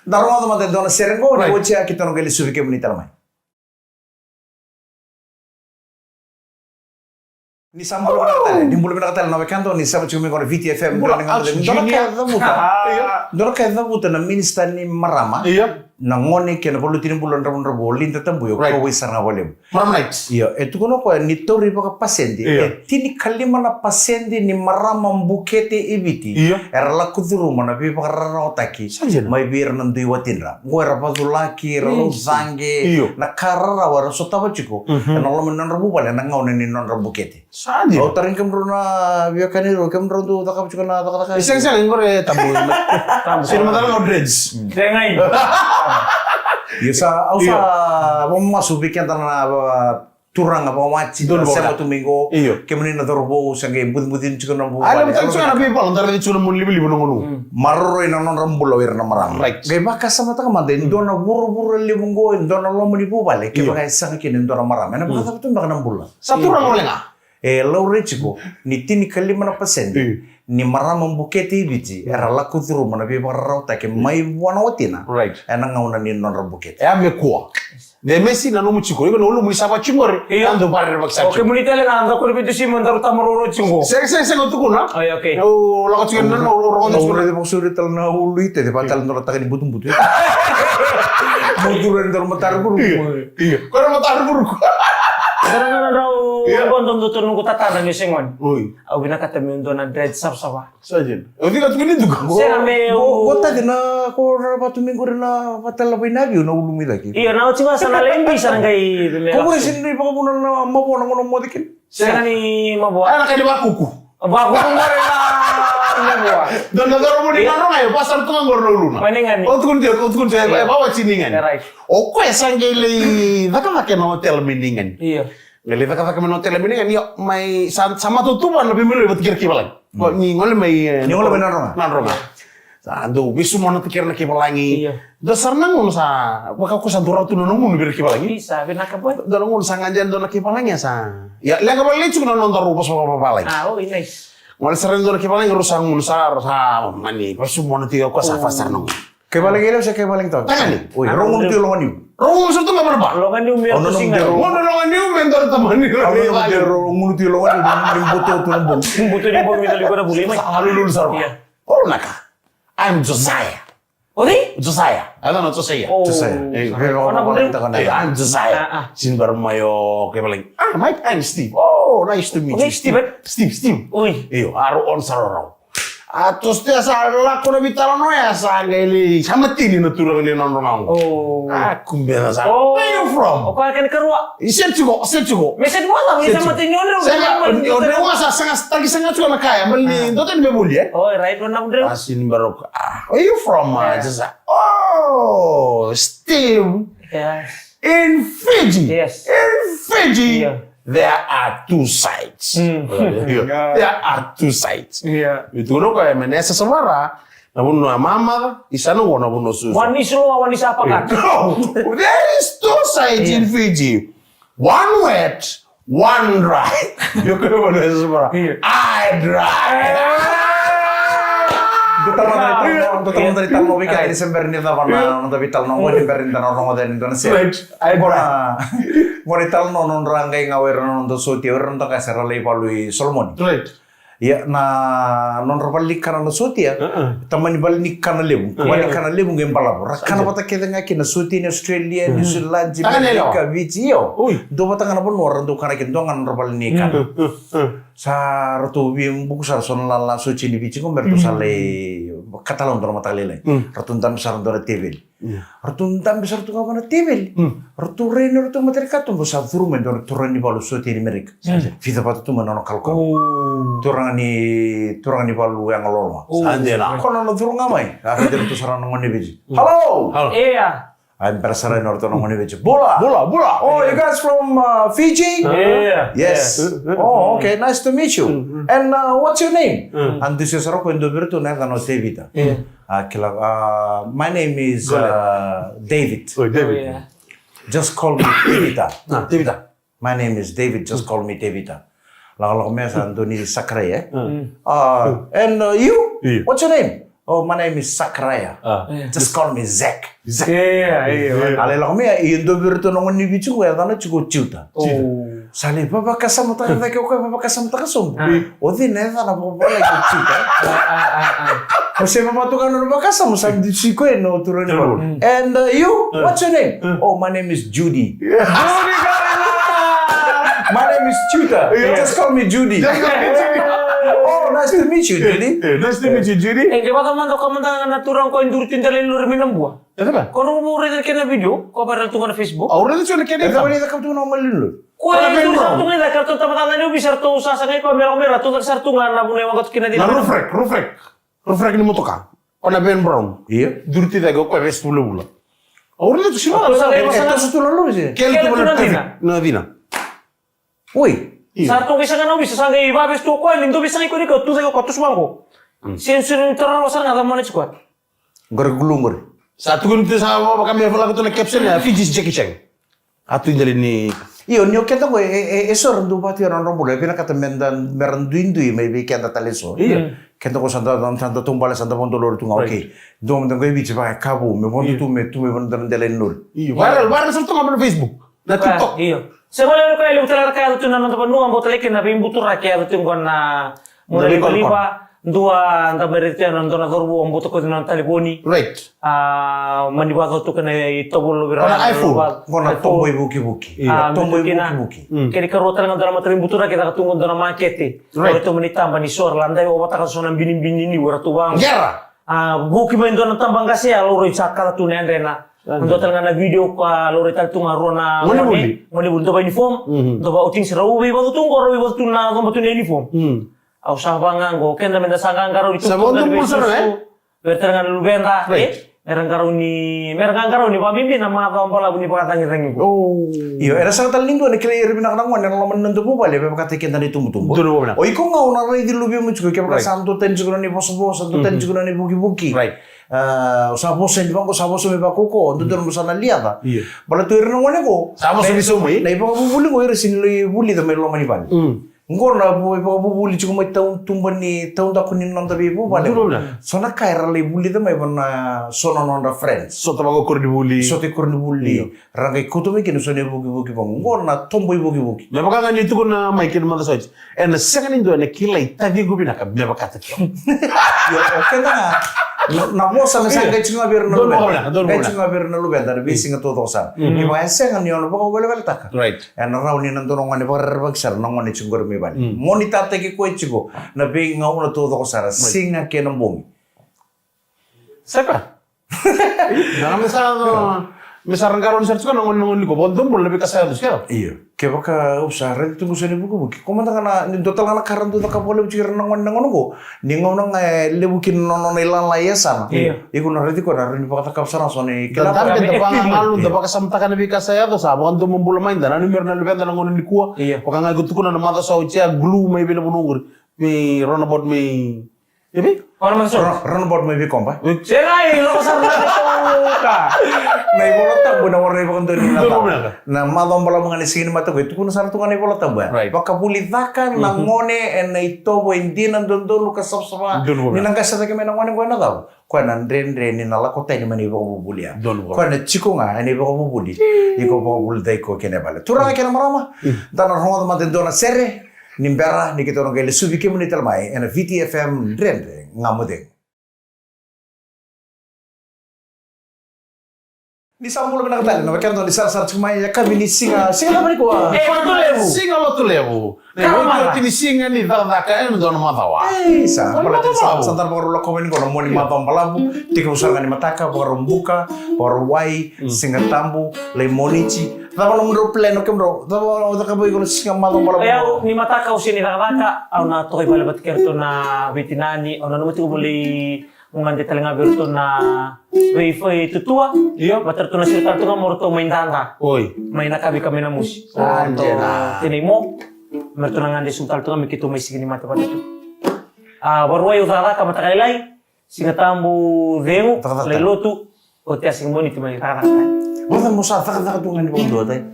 daru mada mada dua na sere qo, na oti ya keitou na qai lesuvi kemuni tale mai. Ni sa bula vinaka tale, ni bula vinaka tale na wekada, ni sa tiko mai qo na Viti F M, dua na ka e cavuta. Dua na ka e cavuta na minisita ni marama. Io. Na gone kei na valuti ni bula dravudravua, o Lida Tabuya, o koya wai sara ga vakalevu. Marama Knight. Io, e tukuna o koya ni tauri vakapasede, e tinikalima na pasede ni marama bukete e Viti. Io. Era lako curuma na veivakararawataki. Sa dina. Mai vei ira na dui watidra. Qo era vaculaki, era laucaqe, na ka rarawa era sotava tiko ena loma ni nodra vuvale ena gauna ni nodra bukete. Sa dina. Au tarogi kemudrau na veiwekani, kemudrau dau cakava tiko na cakacaka. E sega, sega, qori e tabu. Tabu. Sega, macala na dreads. Sega. Io, sa, au sa vakamasu vei keda na turaga vakawati, donu na sema tu mai qo. Io. Kemuni na cauravou, sa qai bucibuci tiko na vuvale. A, levu tale tiko na veivalu, da raica tiko na moni livaliva na gunu. Maroroi na nodra bula o ira na marama. Right. Qai vakasamataka mada, e dua na vuravura levu qo, e dua na loma ni vuvale, kevaka e sega kina e dua na marama. Ena vakacava tu beka na bula? Sa turaga wale ga. E laurai tiko, ni tinikalima na pasede. ni marama bukete i Viti era lako curuma na veivakararawataki mai vua na watina. Right. Ena gauna ni nodra bukete. E a me kua. De mesi na nomu tiko, iko na ulumu ni sa vatigore. Io. Ando vare vaki sa. Okay, tiko. Muni tale na anda ko ni vitu sima daru tamaroro tiko. Sega, sega, sega tukuna. Ai, okay. O lako tiko na no ro ro. Ure de vosuri tale na ulu ite de vatale nora taka ni butubutu. Mo duru e daru matara buru. Io. Ko na matara buru. Sara na rau. Io. Ko ndo ndo tonu ko tatara ni sengoni. Oi. Au vinakata me dua na dread savasava. Sa jin. O vika tukuni tuku. Sega me o. Ko tadi na ko rara vatu me qori na vatala vai na viu na ulu mai cake. Io, na oti vasa na lembi sa na qai me. Ko qori sini ni vakavuna na mavoa na gona moce kina. Sega ni mavoa. Ana kai ni vakuku. Vakuku qori na mavoa. Dona dora muni na ronga e vasa tu qori na uluna. Mani ngani. O tukuni tiko, o tukuni tiko e vava tini ngani. Right. O koya sa qai lei cakacaka na hotel me ni ngani. Io. Qai lei cakacaka me na hotel me ni ngani. Io, mai sa sa matutuva na vimilo i vatu kira kivalagi. Ko ni gole mai, e, ni gole mai na roga. Na roga. Sa dou vesu mona tu kira na kivalagi. Io. Dua sara na gunu sa vaka ko sa dua rau tu na gunu vira kivalagi. Isa, vinaka boy. Dua na gunu sa gadia dua na kivalagi sa. Ia, lega vale tu na noda rau vasa vale. Ah, oh, nice. Gole sara dua na kivalagi rau sa gunu sa, sa mani vesu mona tu ko sa fa sara na gunu. Kivalagi levu se kivalagi tau? Tagane. Oi, rau gunu tu loga niu. Rau gunu sa tu ga mana ba. Loga niu me tu singa. Gunu loga niu me dua tamani. Rau gunu tu loga niu me buto tu na bong. Buto ni bong me dua likona buli mai. Sa halulu sa rau. Ia. O naka. I'm Josiah. Ori? Josiah. Ada na Josiah. Oh. Josiah. Eh, ona buli. Eh, I'm Josiah. Ah, ah. Sin baru mayo kivalagi. Ah, Mike, I'm Steve. Oh, nice to meet you. Okay, Steve. Steve, Steve. Oi. Io, aro on sa rau. A tostea sa lako na vitalanoa ya sa qai lei sa matini na turaga ni nodra gauna. Oh. A kubena sa. Oh. Where you from? O koya kena karua. I seti tiko, seti tiko. Me seti tiko, me sa matini o drau. Sega, o drau sa saga taki saga tiko na kaya, mali dota ni me voli, eh? Oh, right, o na drau. A sini baroka. Ah, where you from? Ah, just, oh, Steve. Yes. In Fiji. Yes. In Fiji, yeah, there are two sides. Mm. Yeah. There are two sides. Yeah. Vitu no ko e mene sa savara, na vunu a mama, isa no na vunu susu. One is lower, one is upper. No, there is two sides in Fiji. One wet, one dry. Yo ko vunu sa savara. Yeah. I dry. Dua tamata ni tau, dua tamata ni tau, vei keda ni se bera ni cava na noda veitalanoa, ni bera ni da na rogoca ni dua na sere. Right. Qo na, qo na italanoa nodra qai ga o ira na noda sotia, o ira na noda qase ra lai valu i Solomoni. Right. Ia, na nodra valenikana na sotia, tamani valenikana levu, valenikana levu qai balavu. Ra kana vata kece ga kina sotia ni Australia, New Zealand, Amerika, Viti, io. Dua vata ga na vanua ra dau kana kina, dua ga nodra valenikana. Sa ratou via buku sara so na lala sotia ni Viti qo me ratou sa lai katala dua na mataka lailai. Ratou dabe sara dua na teveli. Ratou dabe sara tu ga va na teveli. Ratou rai na ratou matanikatuba sa curu mai dua na turaga ni valu sotia ni Merika. Vica vata tu mai na nona kalokalo. Turaga ni, turaga ni valu yaga loloa. Sa dina. Ko na nona curu ga mai. A raici ratou sara na gone Viti. Hello. Hello. Ia. A bera sara na ratou na gone Viti. Bula. Bula, bula. Oh, you guys from, uh, Fiji? Yeah. Yes. Oh, okay. Nice to meet you. And, uh, what's your name? A dusia sara ko e dua vei iratou na yacana o Tevita. A kila, uh, my name is, uh, David. Oh, David. Just call me Tevita. Ah, Tevita. My name is David. Just call me Tevita. Lakolako me sa dua ni Sakaraya, eh? Uh, and, uh, you? What's your name? Oh, my name is Sakaraya. Just call me Zach. Zach. Ia, ia. A lai lako me ia, e dua vei iratou na gone ni Viti qo e yacana tiko o Tiuta. Sa lai vavakasamataka cake o koya, vavakasamataka sobu. O cei na yacana vakavalagi o Tiuta? O se vavatuka na nona vakasama, sa dusi koya na turaga ni valu. And, uh, you? What's your name? Oh, my name is Judy. Judy Garila! My name is Tiuta. Just call me Judy. Oh, nice to meet you, Judy. Nice to meet you, Judy. E, ke vaka mada, ka mada na turaga ko e duri tida lai lori mai na bua. E cava? Ko rau vou raica na kena video, ko viral tu ga na Facebook. Au raica tu na kena. E cava ni caka tu na mali lori? Ko e duri sa tu ga i caka, ratou tamata na ni ovisa, ratou sasaga i koya me lako me ratou caka sara tu ga na vuna e waqa tu kina dina. Na roof rack, roof rack. Roof rack ni motoka. O na Van Brown. Io. Duri ti cake o koya vesi vulavula. Au raica tu sina. Ratou sa qai vasa. E toso tu na lori se. Kele tu na cina. Na cina. Oi. Sa ratou qai saga na ovisa, sa qai vavesi tu o koya ni dou vei saga i koya ni ka tu cake o koya toso vaqo. Sensor ni tara rawa sara ga ca mana tiko. Qori gulu qori. Sa tukuni tu sa vaka me lako tu na caption ya, Fiji's Jackie Chan. A tu i dali ni. Io, ni o keda qo e, e, e so ra dau vatu ya na nodra bula, e vinakata me da, me ra duidui mai vei keda tale so. Io. Keda qo sa da, da, da taubale, sa da vakadolori tu ga, right, okay. Dua mada qo e Viti, vaka e ka vou, me vodo tu, me tu, me vodo na dela ni lori. Io, viral, viral sara tu ga mai na Facebook. Na TikTok. Io. Se vale na ka e levu tale na ka e yaco tu na noda vanua, bau talei kina na veibuturaki e yaco tu qo na, na mona livaliva, dua da mai raica tu na dua na cauravou, bau takoci na nona talevoni. Right. A, mani vakacautuka na itovo lo vei ira na iPhone. Qo na iPhone. Tobo ivukivuki. Io. A, tobo ivukivuki. Mm. Kena ikarua tale ga dua na mata veibuturaki e caka tu qo dua na makete. Right. Qo na itovo ni taba ni sora, la dai ovataka so na binibini ni ura tu vaqo. Gera. A, vuki mai dua na taba qase, a laurai sa kala tu na yadrena. Dua tale ga na video ka laurai tale tu ga rua na gone, gone vuli, dua vaka uniform, dua vaka outing, se rau veivacu tu qo, rau veivacu tu na coba tu na uniform. Au sa vaka ga qo, keda meda sa qaqarauni tu, sa vaka tu na veivacu sara, e? Vei ira tale ga na luveda, e? Right. Mera qarauni, mera qaqarauni vakabibi na macawa balavu ni vakacagicagi qo. Oh. Io, era sega tale ni dua na kilai ira vinaka na gone ena loma ni noda vuvale, me vakataki keda na itubutubu. Dua na vuvale. O iko ga o na raici luvemu tiko, kevaka sa dua tani tiko na nona ivosavosa, dua tani tiko na nona ivukivuki. Right. A, sa vosa ni vaqo, sa vosa me vakaukauwa, dodonu mo sa na liaca. Io. Baleta o ira na gone qo, sa vosa ni saumi. Na ivakavuvuli qo ira sega ni lai vulica mai loma ni vale. Mm. Qo na vo-, ivakavuvuli tiko mai tautuba ni taudaku ni noda veivuvale. Donu na. So na ka era lai vulica mai vei na so na nodra friends. Sota vakakoronivuli. Sota i koronivuli. Io. Ra qai kauta mai kina so na ivukivuki vaqo. Qo na tobo ivukivuki. Me vaka ga ni tukuna mai kina macawa sa oti. Ena sega ni dua ena kilai taciqu vinaka me vakataki au. Io, o keda ga, na, na vosa na sa qai tiko ga vei ira na luveda. Qai tiko ga vei ira na luveda, na veisiga taucoko sara. Ni vaka e sega ni o na vakaweleweletaka. Right. Ena rawa ni na dua na gone vakarerevaki sara, na gone tiko qori mai vale. Mo ni tataki koya tiko, na veigauna taucoko sara, siga kei na bogi. Saka. Na me sa, me sa ra qarauni sara tiko na gone, na gone qo, vakadua bula na veika sa yaco tiko. Io. Kevaka au sa raica tu qo so na ivukivuki. Ko mada ga na, ni dua tale ga na ka ra dau cakava vakalevu tiko ira na gone, na gone qo. Ni gauna ga e levu kina na nona ilala e yasana. Io. Iko na raici koya na rawa ni vakacakava sara so na ikilava. Da dabe, da vakagalu, da vakasamataka na veika sa yaco, sa vakadomobula mai, da nanumi ira na luveda na gauna nikua. Io. Vaka ga iko tukuna na macawa sa oti ya, glue mai vei na vanua qori. Mai roundabout mai Ivi? Ora mada so. Ro-, roundabout mai Vikoba. Sega, e lako sara na ka. Na iVola Tabu na wara na ivakadonui na Tabu. Na macawa balavu ga ni Siga ni Mate qo e tukuna sara tu ga na iVola Tabu ya. Right. Vakavuli caka na gone ena itovo e dina, dodonu ka savasava. Ni na qai sa cake mai na gone qo ena cau. Koya na dredre ni na lako tani mai na ivakavuvuli ya. Koya na tiko ga ena ivakavuvuli. Iko vakavuli cake koya kei na vale. Turaga kei na marama. Da na rogoca mada e dua na sere. Ni bera ni keitou na qai lesuvi kemuni tale mai ena Viti F M Dredre Ga Mo Cegu. Ni sa bula vinaka tale na wekada ni sarasara tiko mai e yakavi ni siga, siga cava nikua? E, Lotulevu. Siga Lotulevu. Na iotioti ni siga ni cakacaka ena dua na macawa. Ei, sa bula tiko sa, sa dara vakarau lakova ni qo na Moniti, macawa balavu, tekivu sara ga ni mataka, vakarau buka, vakarau wai, Siga Tabu, lai Moniti. Cava nomudrau plan o kemudrau? Cava o cakava iko na siga macawa balavu? E, au ni mataka au sega ni cakacaka, au na toka i vale vata kei ratou na veitinani, au nanuma tiko voli mo gade tale ga vei ratou na veitutua. Io. Vata ratou na siro tale tu ga mo ratou mai dada. Oi. Mai na kavi ka mai na musi. Oi, ratou tina i mo. Me ratou na gade sugu tale tu ga me keitou mai Siga ni Mate vata tu. A, Vakarauwai au cakacaka mataka lailai. Siga Tabu cegu, lai lotu, oti a Siga Moniti mai cakacaka. Vata mo sa cakacaka tu ga ni vakadua tai.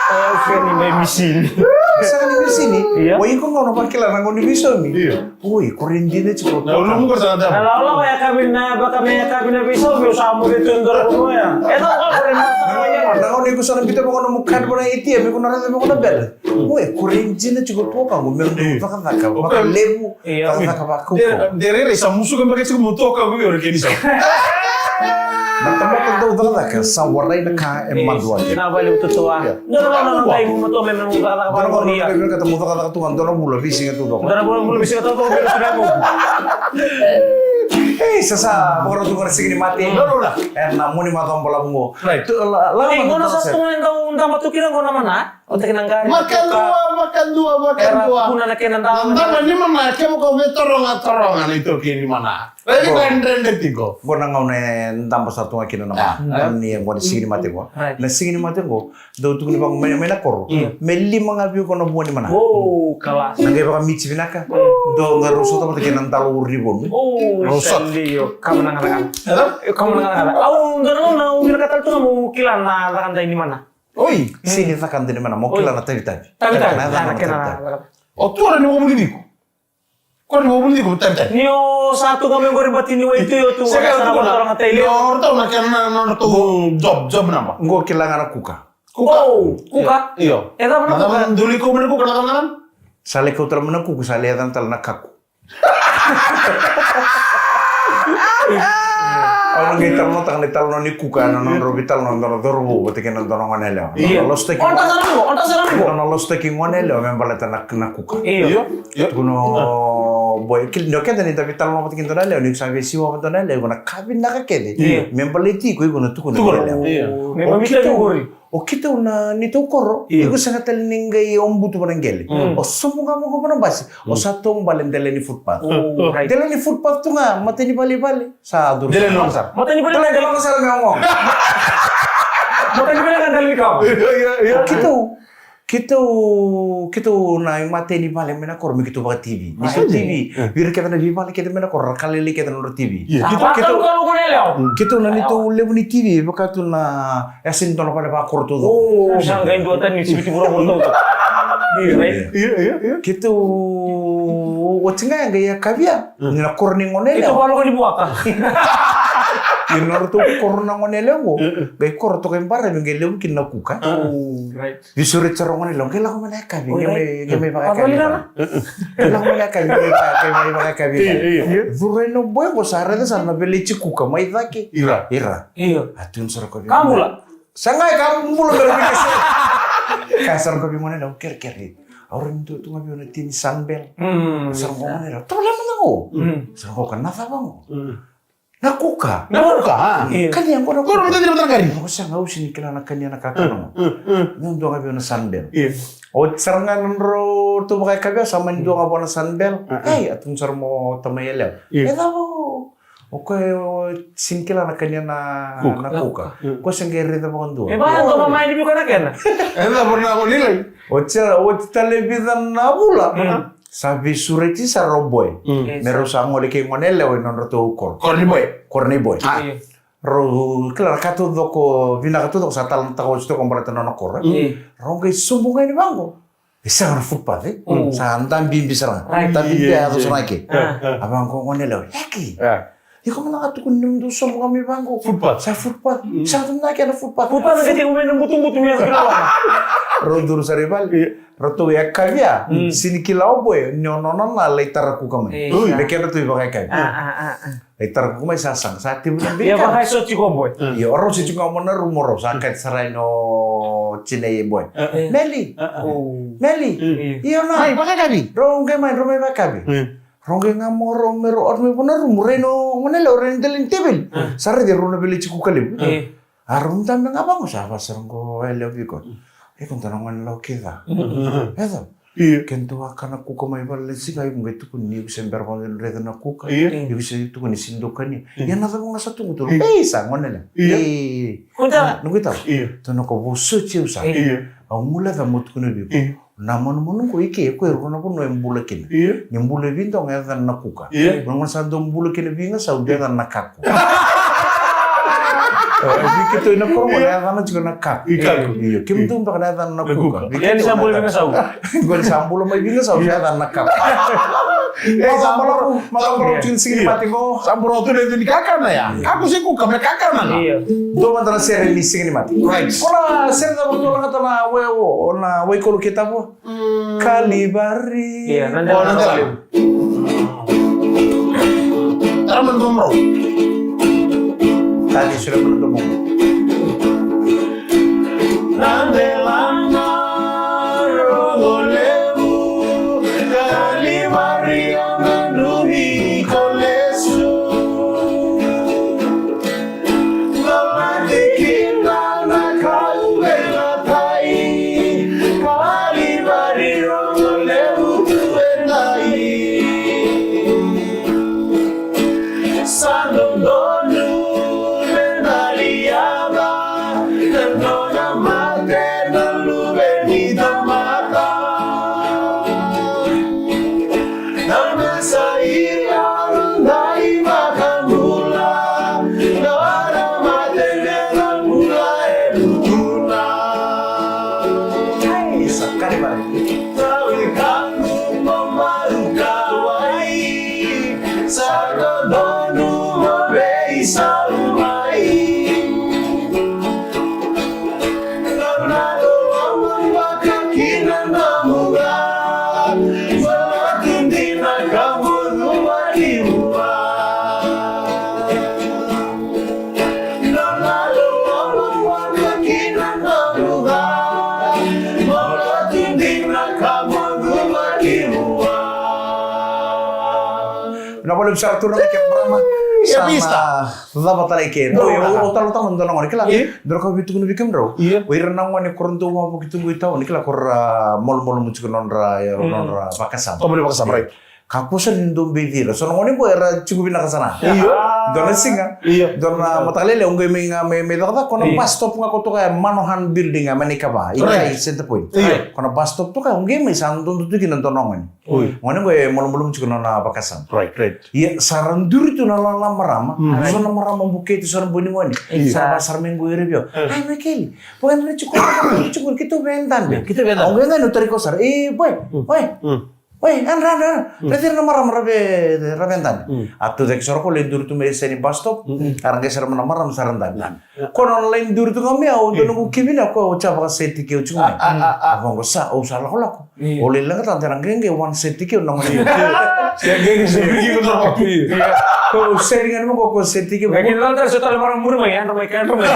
Au sega ni mai misini. Sega ni misini? Io. O iko ga o na vakila na gauna ni veisaumi. Io. Oi, ko rai dina tiko. Na ulumu ko sa na tabu. Na lawalawa yakavi na, vaka me yakavi na veisaumi, au sa moce tu e dua na vanua ya. E dua ka ko rai na. Na gauna iko sa na biuta vaka nomu card vaka na A T M, iko na raica vaka na bele. Oi, ko rai dina tiko tu o ka qo, me dau cakacaka vakalevu, cakacaka vakaukauwa. De rairai sa musuka beka tiko mo toka vei ira kei ni sa. Na tamata dau cakacaka sa warai na ka e maduaki. Na vale utoto a. Dua na gauna na dai mo toka me mo cakacaka vakaukauwa. Dua na gauna na dai mo cakacaka tu ga dua na vula veisiga taucoko. Dua na vula veisiga taucoko me na tuna mo. Ei, sa sa vakarau tu ga na Siga ni Mate. Ena Moniti macawa balavu qo. Right. Ei, gauna sa tu ga e dau daba tu kina qo na mana. Ota kina qari. Makadua, makadua, makadua. Era kuna na kena dau. Na daba ni mana, kevaka o via taroga, taroga na itaukei ni mana. Raici koya e dredre tiko. Qo na gauna e daba sara tu ga kina na mana. Ni qo na Siga ni Mate qo. Right. Na Siga ni Mate qo. Dau tukuni vaqo mai, mai na koro. Io. Me lima ga vei iko na vua ni mana. O, kala. Na qai vakamiti vinaka. Dau qai rau sota vata kei na dalo uri ni vonu. O, rau sota. Io, kama na gana gana. Io, kama na gana gana. Au, dau na, na, au vinakata tu ga mo kila na cakadai ni mana. Oi, sega ni caka dina me na mo kila na tavitavi. Tavitavi. Na caka na tavitavi. O tura ni vakavuli tiko. Ko ni mo vuli ko tani tani. Ni o sa tu ga me qori bati ni wai tu yo tu. Sega tu na. Ni o ratou na kena na ratou job, job naba. Qo kila ga na kuka. Kuka. Oh, kuka. Io. E cava na kuka? Duli ko me na kuka na kana. Sa lai kauta mai na kuku, sa lai yaca tale na kaku. Au na qai talanoataka na italanoa ni kuka ena nodrau veitalanoa na dua na cauravou vata kei na dua na gone yalewa. Io. Na lasutaki. Onta sa na kuka, onta sa na kuka. Na lasutaki gone yalewa me baleta na, na kuka. Io. Io. Tukuna o boy, kila ni o keda ni da veitalanoa vata kei dua na yalewa, ni sa veisiwa vata dua na yalewa, iko na ka vinaka kece. Io. Me baleti iko, iko na tukuna. Tukuna. Io. Me mamita iko qori. O keitou na neitou koro, io, iko sega tale ni qai o butu vana qele. Mm. O sobu ga vaqo vana basi, o sa taubale dela ni footpath. Oh, right. Dela ni footpath tu ga, matai ni vale i vale, sa curu. Dela ni loga sala. Matai ni vale, dela ni loga sala me ogo. Matai ni vale ga dela ni kawa. Io, io, io. O keitou, keitou, keitou na imatai ni vale mai na koro me keitou vaka T V. Ni so T V, vei ira kece na veivale kece mai na koro, ra ka lailai kece na nodra T V. Io. Keitou, keitou, keitou na neitou levu ni T V, vaka tu na E sega ni dua na vale vakoro taucoko. Oh, sa qai dua tani ni siviti vuravura taucoko. Io, right? Io, io, io. Keitou oti ga ya qai yakavi ya. Mm. Ni na koro ni gone yalewa. Keitou valoka ni vuaka. Ia na nodratou koro na gone yalewa qo. Mm, mm. Qai koro toka i baravi qai levu kina na kuka. Oh, right. Veisureti sara o gone yalewa, qai lako mai na yakavi, qai mai, qai mai vakayakavi. Qai lako mai na yakavi, qai mai vakayakavi. Io, io. Curu yani o boy qo sa raica sara na veleti kuka mai cake. Ira. Ira. Io. A tukuna sara o koya vei. Ka bula. Sa qai ka bula me ra vei kese. Ka sara o koya vei gone yalewa, kerekere. Au raica ni tu ga vei au na tini Sunbell. Mm. Sara o gone yalewa, tavale mada qo. Mm. Sara o koya, na cava qo? Mm. Na kuka. Na kuka, a? Io. Kania qo na kuka. Qo na matani matana kari. Qo sa ga au sega ni kila na kania na kakana qo. Mm, mm, mm. Ni dua ga vei au na Sunbell. Io. Oti sara ga na nodratou vakayakavi ya sa mani dua ga vua na Sunbell. Mm, mm. Ei, a tukuna sara mai o tamai yalewa. Io. E cava o O koya e sega ni kila na kania na kuka. Na kuka. Mm. Koya se qai raica vakadua. E vaka dua mai ni viko na kena. E cava na gone lailai. Oti, oti tale vica na vula. Mm. Sa veisureti sara o boy. Mm. Me rau sa gole kei gone yalewa ena nodratou koro. Koro ni boy. Koro ni boy. Ah. Io. Rau kila na ka taucoko, vinaka taucoko sa talanoataka oti toka baleta na nona koro. Mm. Rau qai sobu ga yani vaqo. E sega na footpath, e? Mm. Sa da bibi sara ga. Right. Da bibi, io, a yaco sara ga ke. Ah. A vaqo gone yalewa, "Yaki. Ah. Iko mada ga tukuni ni dou sobu ga mai vaqo. Footpath. Sa footpath. Mm. Sa tu na ke na footpath." Footpath na ke tiko mai na butubutu mai na kila loma. Rau curu sara i vale. Io. Ratou yakavi ya. Mm. Sega ni kila o boy ni o nona na lai tara kuka mai. Io. Ui. Me kedratou ivakayakavi. Ah, ah, ah, ah. Lai tara kuka mai sa saga, sa tevu na bika. Ia, vaka e so tiko o boy. Io, o rau se tiko ga mai na rumu o rau, sa kati sara yani o tinai e boy. Eh. Meli. Eh, eh. Oh. Meli. Mm. Io na. Mai, vakayakavi. Rau qai mai, rau mai vakayakavi. Mm. Rau qai ga mai o rau, me rau, o rau mai vua na rumu, rai na gone yalewa, rai na dela ni teveli. Mm. Sa raici rau na veleti kuka levu. Mm. A rau dabe ga vaqo, sa vaka sara qo o yalewa vei koya. Mm. E ko dua na gone yalewa kece. Mm. E cava? Io. Ke dua a kana kuka mai vale na siga, iko qai tukuni ni iko se bera vakadua ni raica na kuka. Io. Iko se tukuni ni sega ni dau kania. Io. Ia na cava ga sa tu qo? Io. Ei, sa gone yalewa. Io. Ei. Noqu itau. Io. Tou na ko vosoti au sa. Io. Au guileca meu tukuna vei iko. Io. Na manumanu qo i ke, e koya e rua na vanua e bula kina. Io. Ni bula e Vidoga e yacana na kuka. Io. Na gauna sa dau bula kina Vigasau, dau yacana na kaku. E, vei keitou ina koro qo, na yacana tiko na kaku. I kaku. Io, kemudou beka na yacana na kuka. Vei keitou na yacana. Qo ni sa bula mai Vigasau, na yacana na kaku. E, sa bula, sa bula tiko ni siga ni mate qo. Sa bula tu na yacana ni kakana ya. Kaku se kuka me kakana ga. Io. Dua mada na sere ni siga ni mate. Right. Ko na sere cava dua na gata na wai, o, na waikolo kei Tavua. Mm. Kalivari. Io, na dela. O, na dela. Tara mada na domo. Tara mada na domo. Na dela na rogo levu, Kalivari o na numi ko lesu. Lomati kina na kauveilatai, Kalivari rogo levu tu e dai. Sa dodonu me na liaca na nona mate na luve ni tamata. Na mesa ia na dai vakabula, na vara mate me na bula e lutuna. Ei, sa kari mai. Tawi kanu mamaru kawai, Oi, sa tu na kena marama. Ia, sa vista. Na cava tale ke. Drau, o talo tamo dua na gone, kila. Ia. Drau ka vitu na vikemudrau. Ia. O ira na gone ko ra dau wavoki tu qo i tauni, kila, ko ra malumalumu tiko nodra, nodra vakasama. Tomani vakasama, right. Ka kusa ni dau beci ira. So na gone ko era tiko vinaka sana. Ia. Dua na siga. Ia. Dua na mataka lailai, au qai mai ga, mai, mai cakacaka, ko na bus stop ga ko toka e Manohan Building, a, mai na ikava. Right. Ika i Center Point. Ia. Ko na bus stop toka, au qai mai sa dodo tu kina dua na gone. Oi. Gone qo e malumalumu tiko na nona vakasama. Right, right. Ia, sa ra duri tu na lala marama. Mm. So na marama bukete, so na boni gone. Io. Sa ra, sa ra mai qo ira vei au. Mm. Ai, Maikeli. Vakayadrati tiko, vakayadrati tiko, keitou via dabe. Keitou via dabe. Au qai qai, niu tari koya sara. E, boy, boy. Mm. Boy, yadra, yadra. Mm. Raici ira na marama ra via, ra via dabe. Mm. A tucake sara ko lai duri tu mai yasa ni bus stop. Mm. A ra qai sara mai na marama sa ra dabe. Dabe. Ko na lai duri tu ga mai au, dua noqu kivi na ko au sa vakaseti keu tiko mai. A, a, a, a. A vaqo sa, au sa lakolako. Io. Au lai leqa tale, ra qai qai one set keu na gone. Io. Sa qai qai sa qai qai na kopi. Io. Ko au seti ga ni mo ko set keu. Qai qai tale sa tale mara muri mai, yadra mai, yadra mai.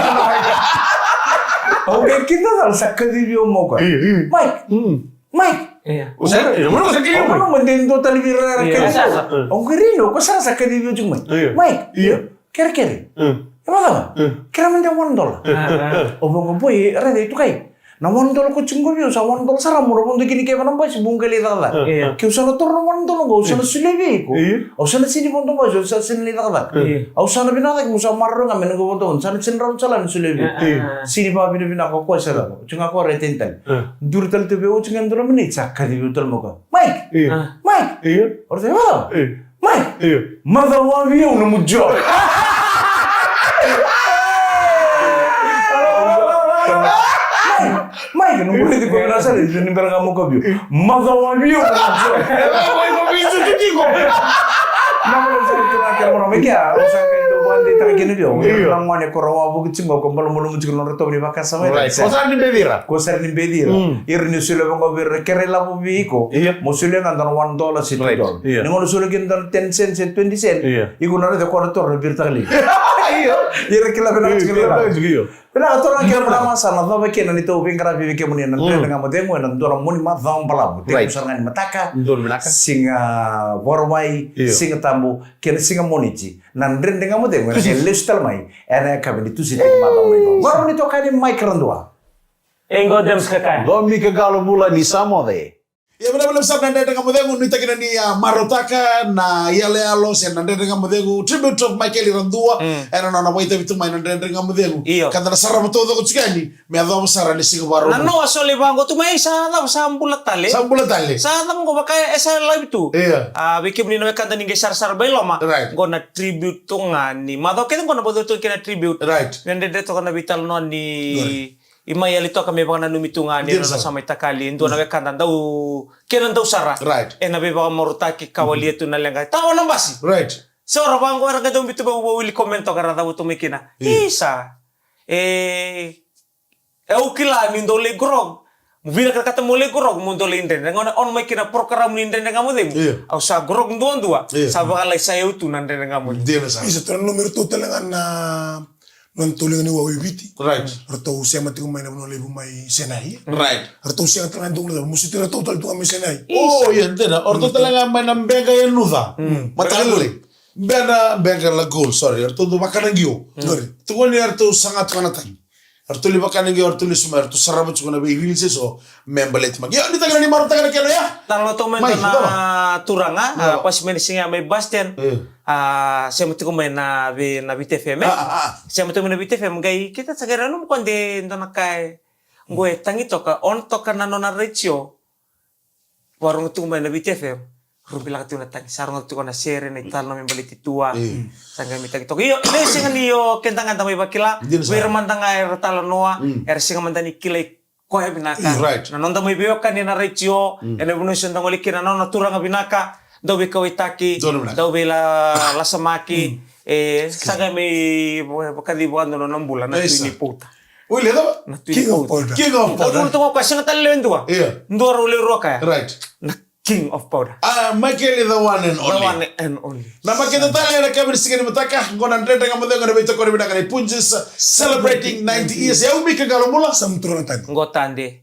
Au qai kida tale sa kacivi au mo ko. Io, io. Mike. Mm. Mike. Io. O sa, io, mo sa kili. Au mo de dua tale vei ira. Io. Kei sa. Au qai raica, ko sa sa kacivi au tiko mai. Io. Mike. Io. Kerekere. Mm. E vakacava? Mm. Kerea mada e one dollar. Ah, ah. Au vaqo, boy, raica, itukai. Na one dollar ko tiko qo vei au, sa one dollar sara mo na vodo kina keva na basi, bau qai lai cakacaka. Mm. Io. Keu sa na toro na one dollar qo, au sa na solia vei iko. Io. Au sa na sini vodo basi, au sa sini lai cakacaka. Io. Au sa na vinakataki mo sa maroroya ga me noqu vodo, sa na sini rawa sara ni solia vei iko. Ah, ah. Io. Sini vakavinavinaka o koya sara. Tiko ga ko rai teni tale. Mm. Duri tale tu vei au, tiko ga e dua na miniti, sa kacivi au tale mai o koya. Mike! Io. Ah. Mike! Io. O raica, e vakacava? Io. Mike! Io. Macawa vei au nomu job. Mike, Mike, nomu raici koya vinaka sara, ni bera ga mo koya vei au. Macawa vei au nomu job. Na gone sara tu na kena marama kea, au sa qai dau vakadeitaka kina vei au. Io. Na gone ko ra wavoki tiko qo, ko malumalumu tiko na nodra tovo ni vakasama. Right. Ko sara ni beci ira. Ko sara ni beci ira. Mm. Ira ni solia vaqo vei ira, kere lavo vei iko. Io. Mo solia ga dua na one dollar se two dollar. Right. Io. Ni gauna solia kina dua na ten cents se twenty cents. Io. Iko na raica ko na toro na biritaka lei. Io. Ira kila vinaka tiko lei. Io. Vinaka toro na kena marama, sa na cava kina ni tou veiqaravi vei kemuni ena Dredre Ga Mo Cegu ena dua na Moniti macawa balavu. Right. Tekivu sara ga ni mataka. Donu vinaka. Siga Vakarauwai, io, Siga Tabu, kei na Siga Moniti. Na Dredre Ga Mo Cegu ena lesu tale mai ena yakavi ni Tusitaki macawa mai. Qo na nomuni itokani Mike Radua. E qo James Kakaya. Qo Mika Qalobula, ni sa moce. Ia, vinaka vakalevu sara na Dredre Ga Mo Cegu, nuitaka ni a marautaka na iyaloyalo se na Dredre Ga Mo Cegu, tribute of Michael Radua, mm, ena nona vakaitavi tu mai na Dredre Ga Mo Cegu. Io. Ka da na sarava taucoko tiko yani me yacova sara ni Siga Vakarauwai. Na noa soli vaqo tu mai, sa cava, sa bula tale. Sa bula tale. Sa cava qo, vaka e sa live tu. Io. A, vei kemuni na wekada ni qai sarasara bai loma. Right. Qo na tribute tu ga ni macawa kece qo na vauca tu kei na tribute. Right. Me dredre toka na veitalanoa ni, right, i mai yali toka me vakananumi tu ga ni, dina, nona sara, sa mai takali e dua na wekada dau, kei na dau sara. Right. Ena veivakamarautaki ka walia tu na leqa. Tawa na basi. Right. Sa ora vaqo era qai dau biu tu, vawili comment toka ra cavutu mai kina. Io. Isa. E, e au kila ni dau lai grog. Mo vinakata mo lai grog, mo dau lai dredre. Gauna on mai kina program ni Dredre Ga Mo Cegu. Io. Au sa grog duadua. Io. Sa vakalai sa yau tu na Dredre Ga Mo Cegu. Dina sara. Isa, tu na numera tu tale ga na nona tauliga ni wawa i Viti. Right. Ratou sema tiko mai na vanua levu mai Senai. Right. Ratou sega tale ga ni dau guilecavi, mositi ratou tale tu ga mai Senai. Oh, ia, dina. O ratou tale ga mai na Beqa Yanuca. Mm. Mataka lailai. Beqa, Beqa Lagoon, sorry. Ratou dau vakana qio. Mm. Sorry. Tukuni ratou saga tu ga na tagi. Ratou lai vakana qio, ratou lai sumai, ratou sarava tiko na veiwili se so. Me baleti mai. Io, ni takina ni marautaka na kena ya. Talo tu mai na turaga, a, pasi mai ni siga mai Bastian. Io. A, sema tiko mai na vi-, na Viti F M, e? A, a, a. Sema tiko mai na Viti F M, qai keitou sa qai raica nomu ko de dua na ka e. Qo e tagi toka, on toka na nona retio. Varogo tiko mai na Viti F M. Rubilaka tiko na tagi, sa rogo tiko na sere, na italanoa me baleti tua. Io. Sa qai mai tagi toka. Io, lewe sega ni o keda ga da mai vakila. Dina sara. Vei ira mada ga era talanoa, mm, era sega mada ni kilai koya vinaka. Mm, right. Na noda mai veiwekani ena retio, mm, ena vanua eso da gole kina, na nona turaga vinaka, dau veikauwaitaki, donu vinaka, dau veila-, lasamaki, mm, e, sa qai mai va-, vakacivi vakadua na nona bula, na Tui ni Pouta. Oi, le cava? Na Tui ni Pouta. King of Pouta. King of Pouta. Dau bula tu ga o koya, sega tale lewe dua. Io. Dua rau lewe rua kaya. Right. Na King of Powder. Ah, Michael, the one and only. The one and only. Na makete tale ena yakavi ni siga ni mataka, qo na Dredre Ga Mo Cegu ena veitokoni vinaka ni Punjas, celebrating ninety years. Au Mika Qalobula. Sa mutura na tade. Qo tade.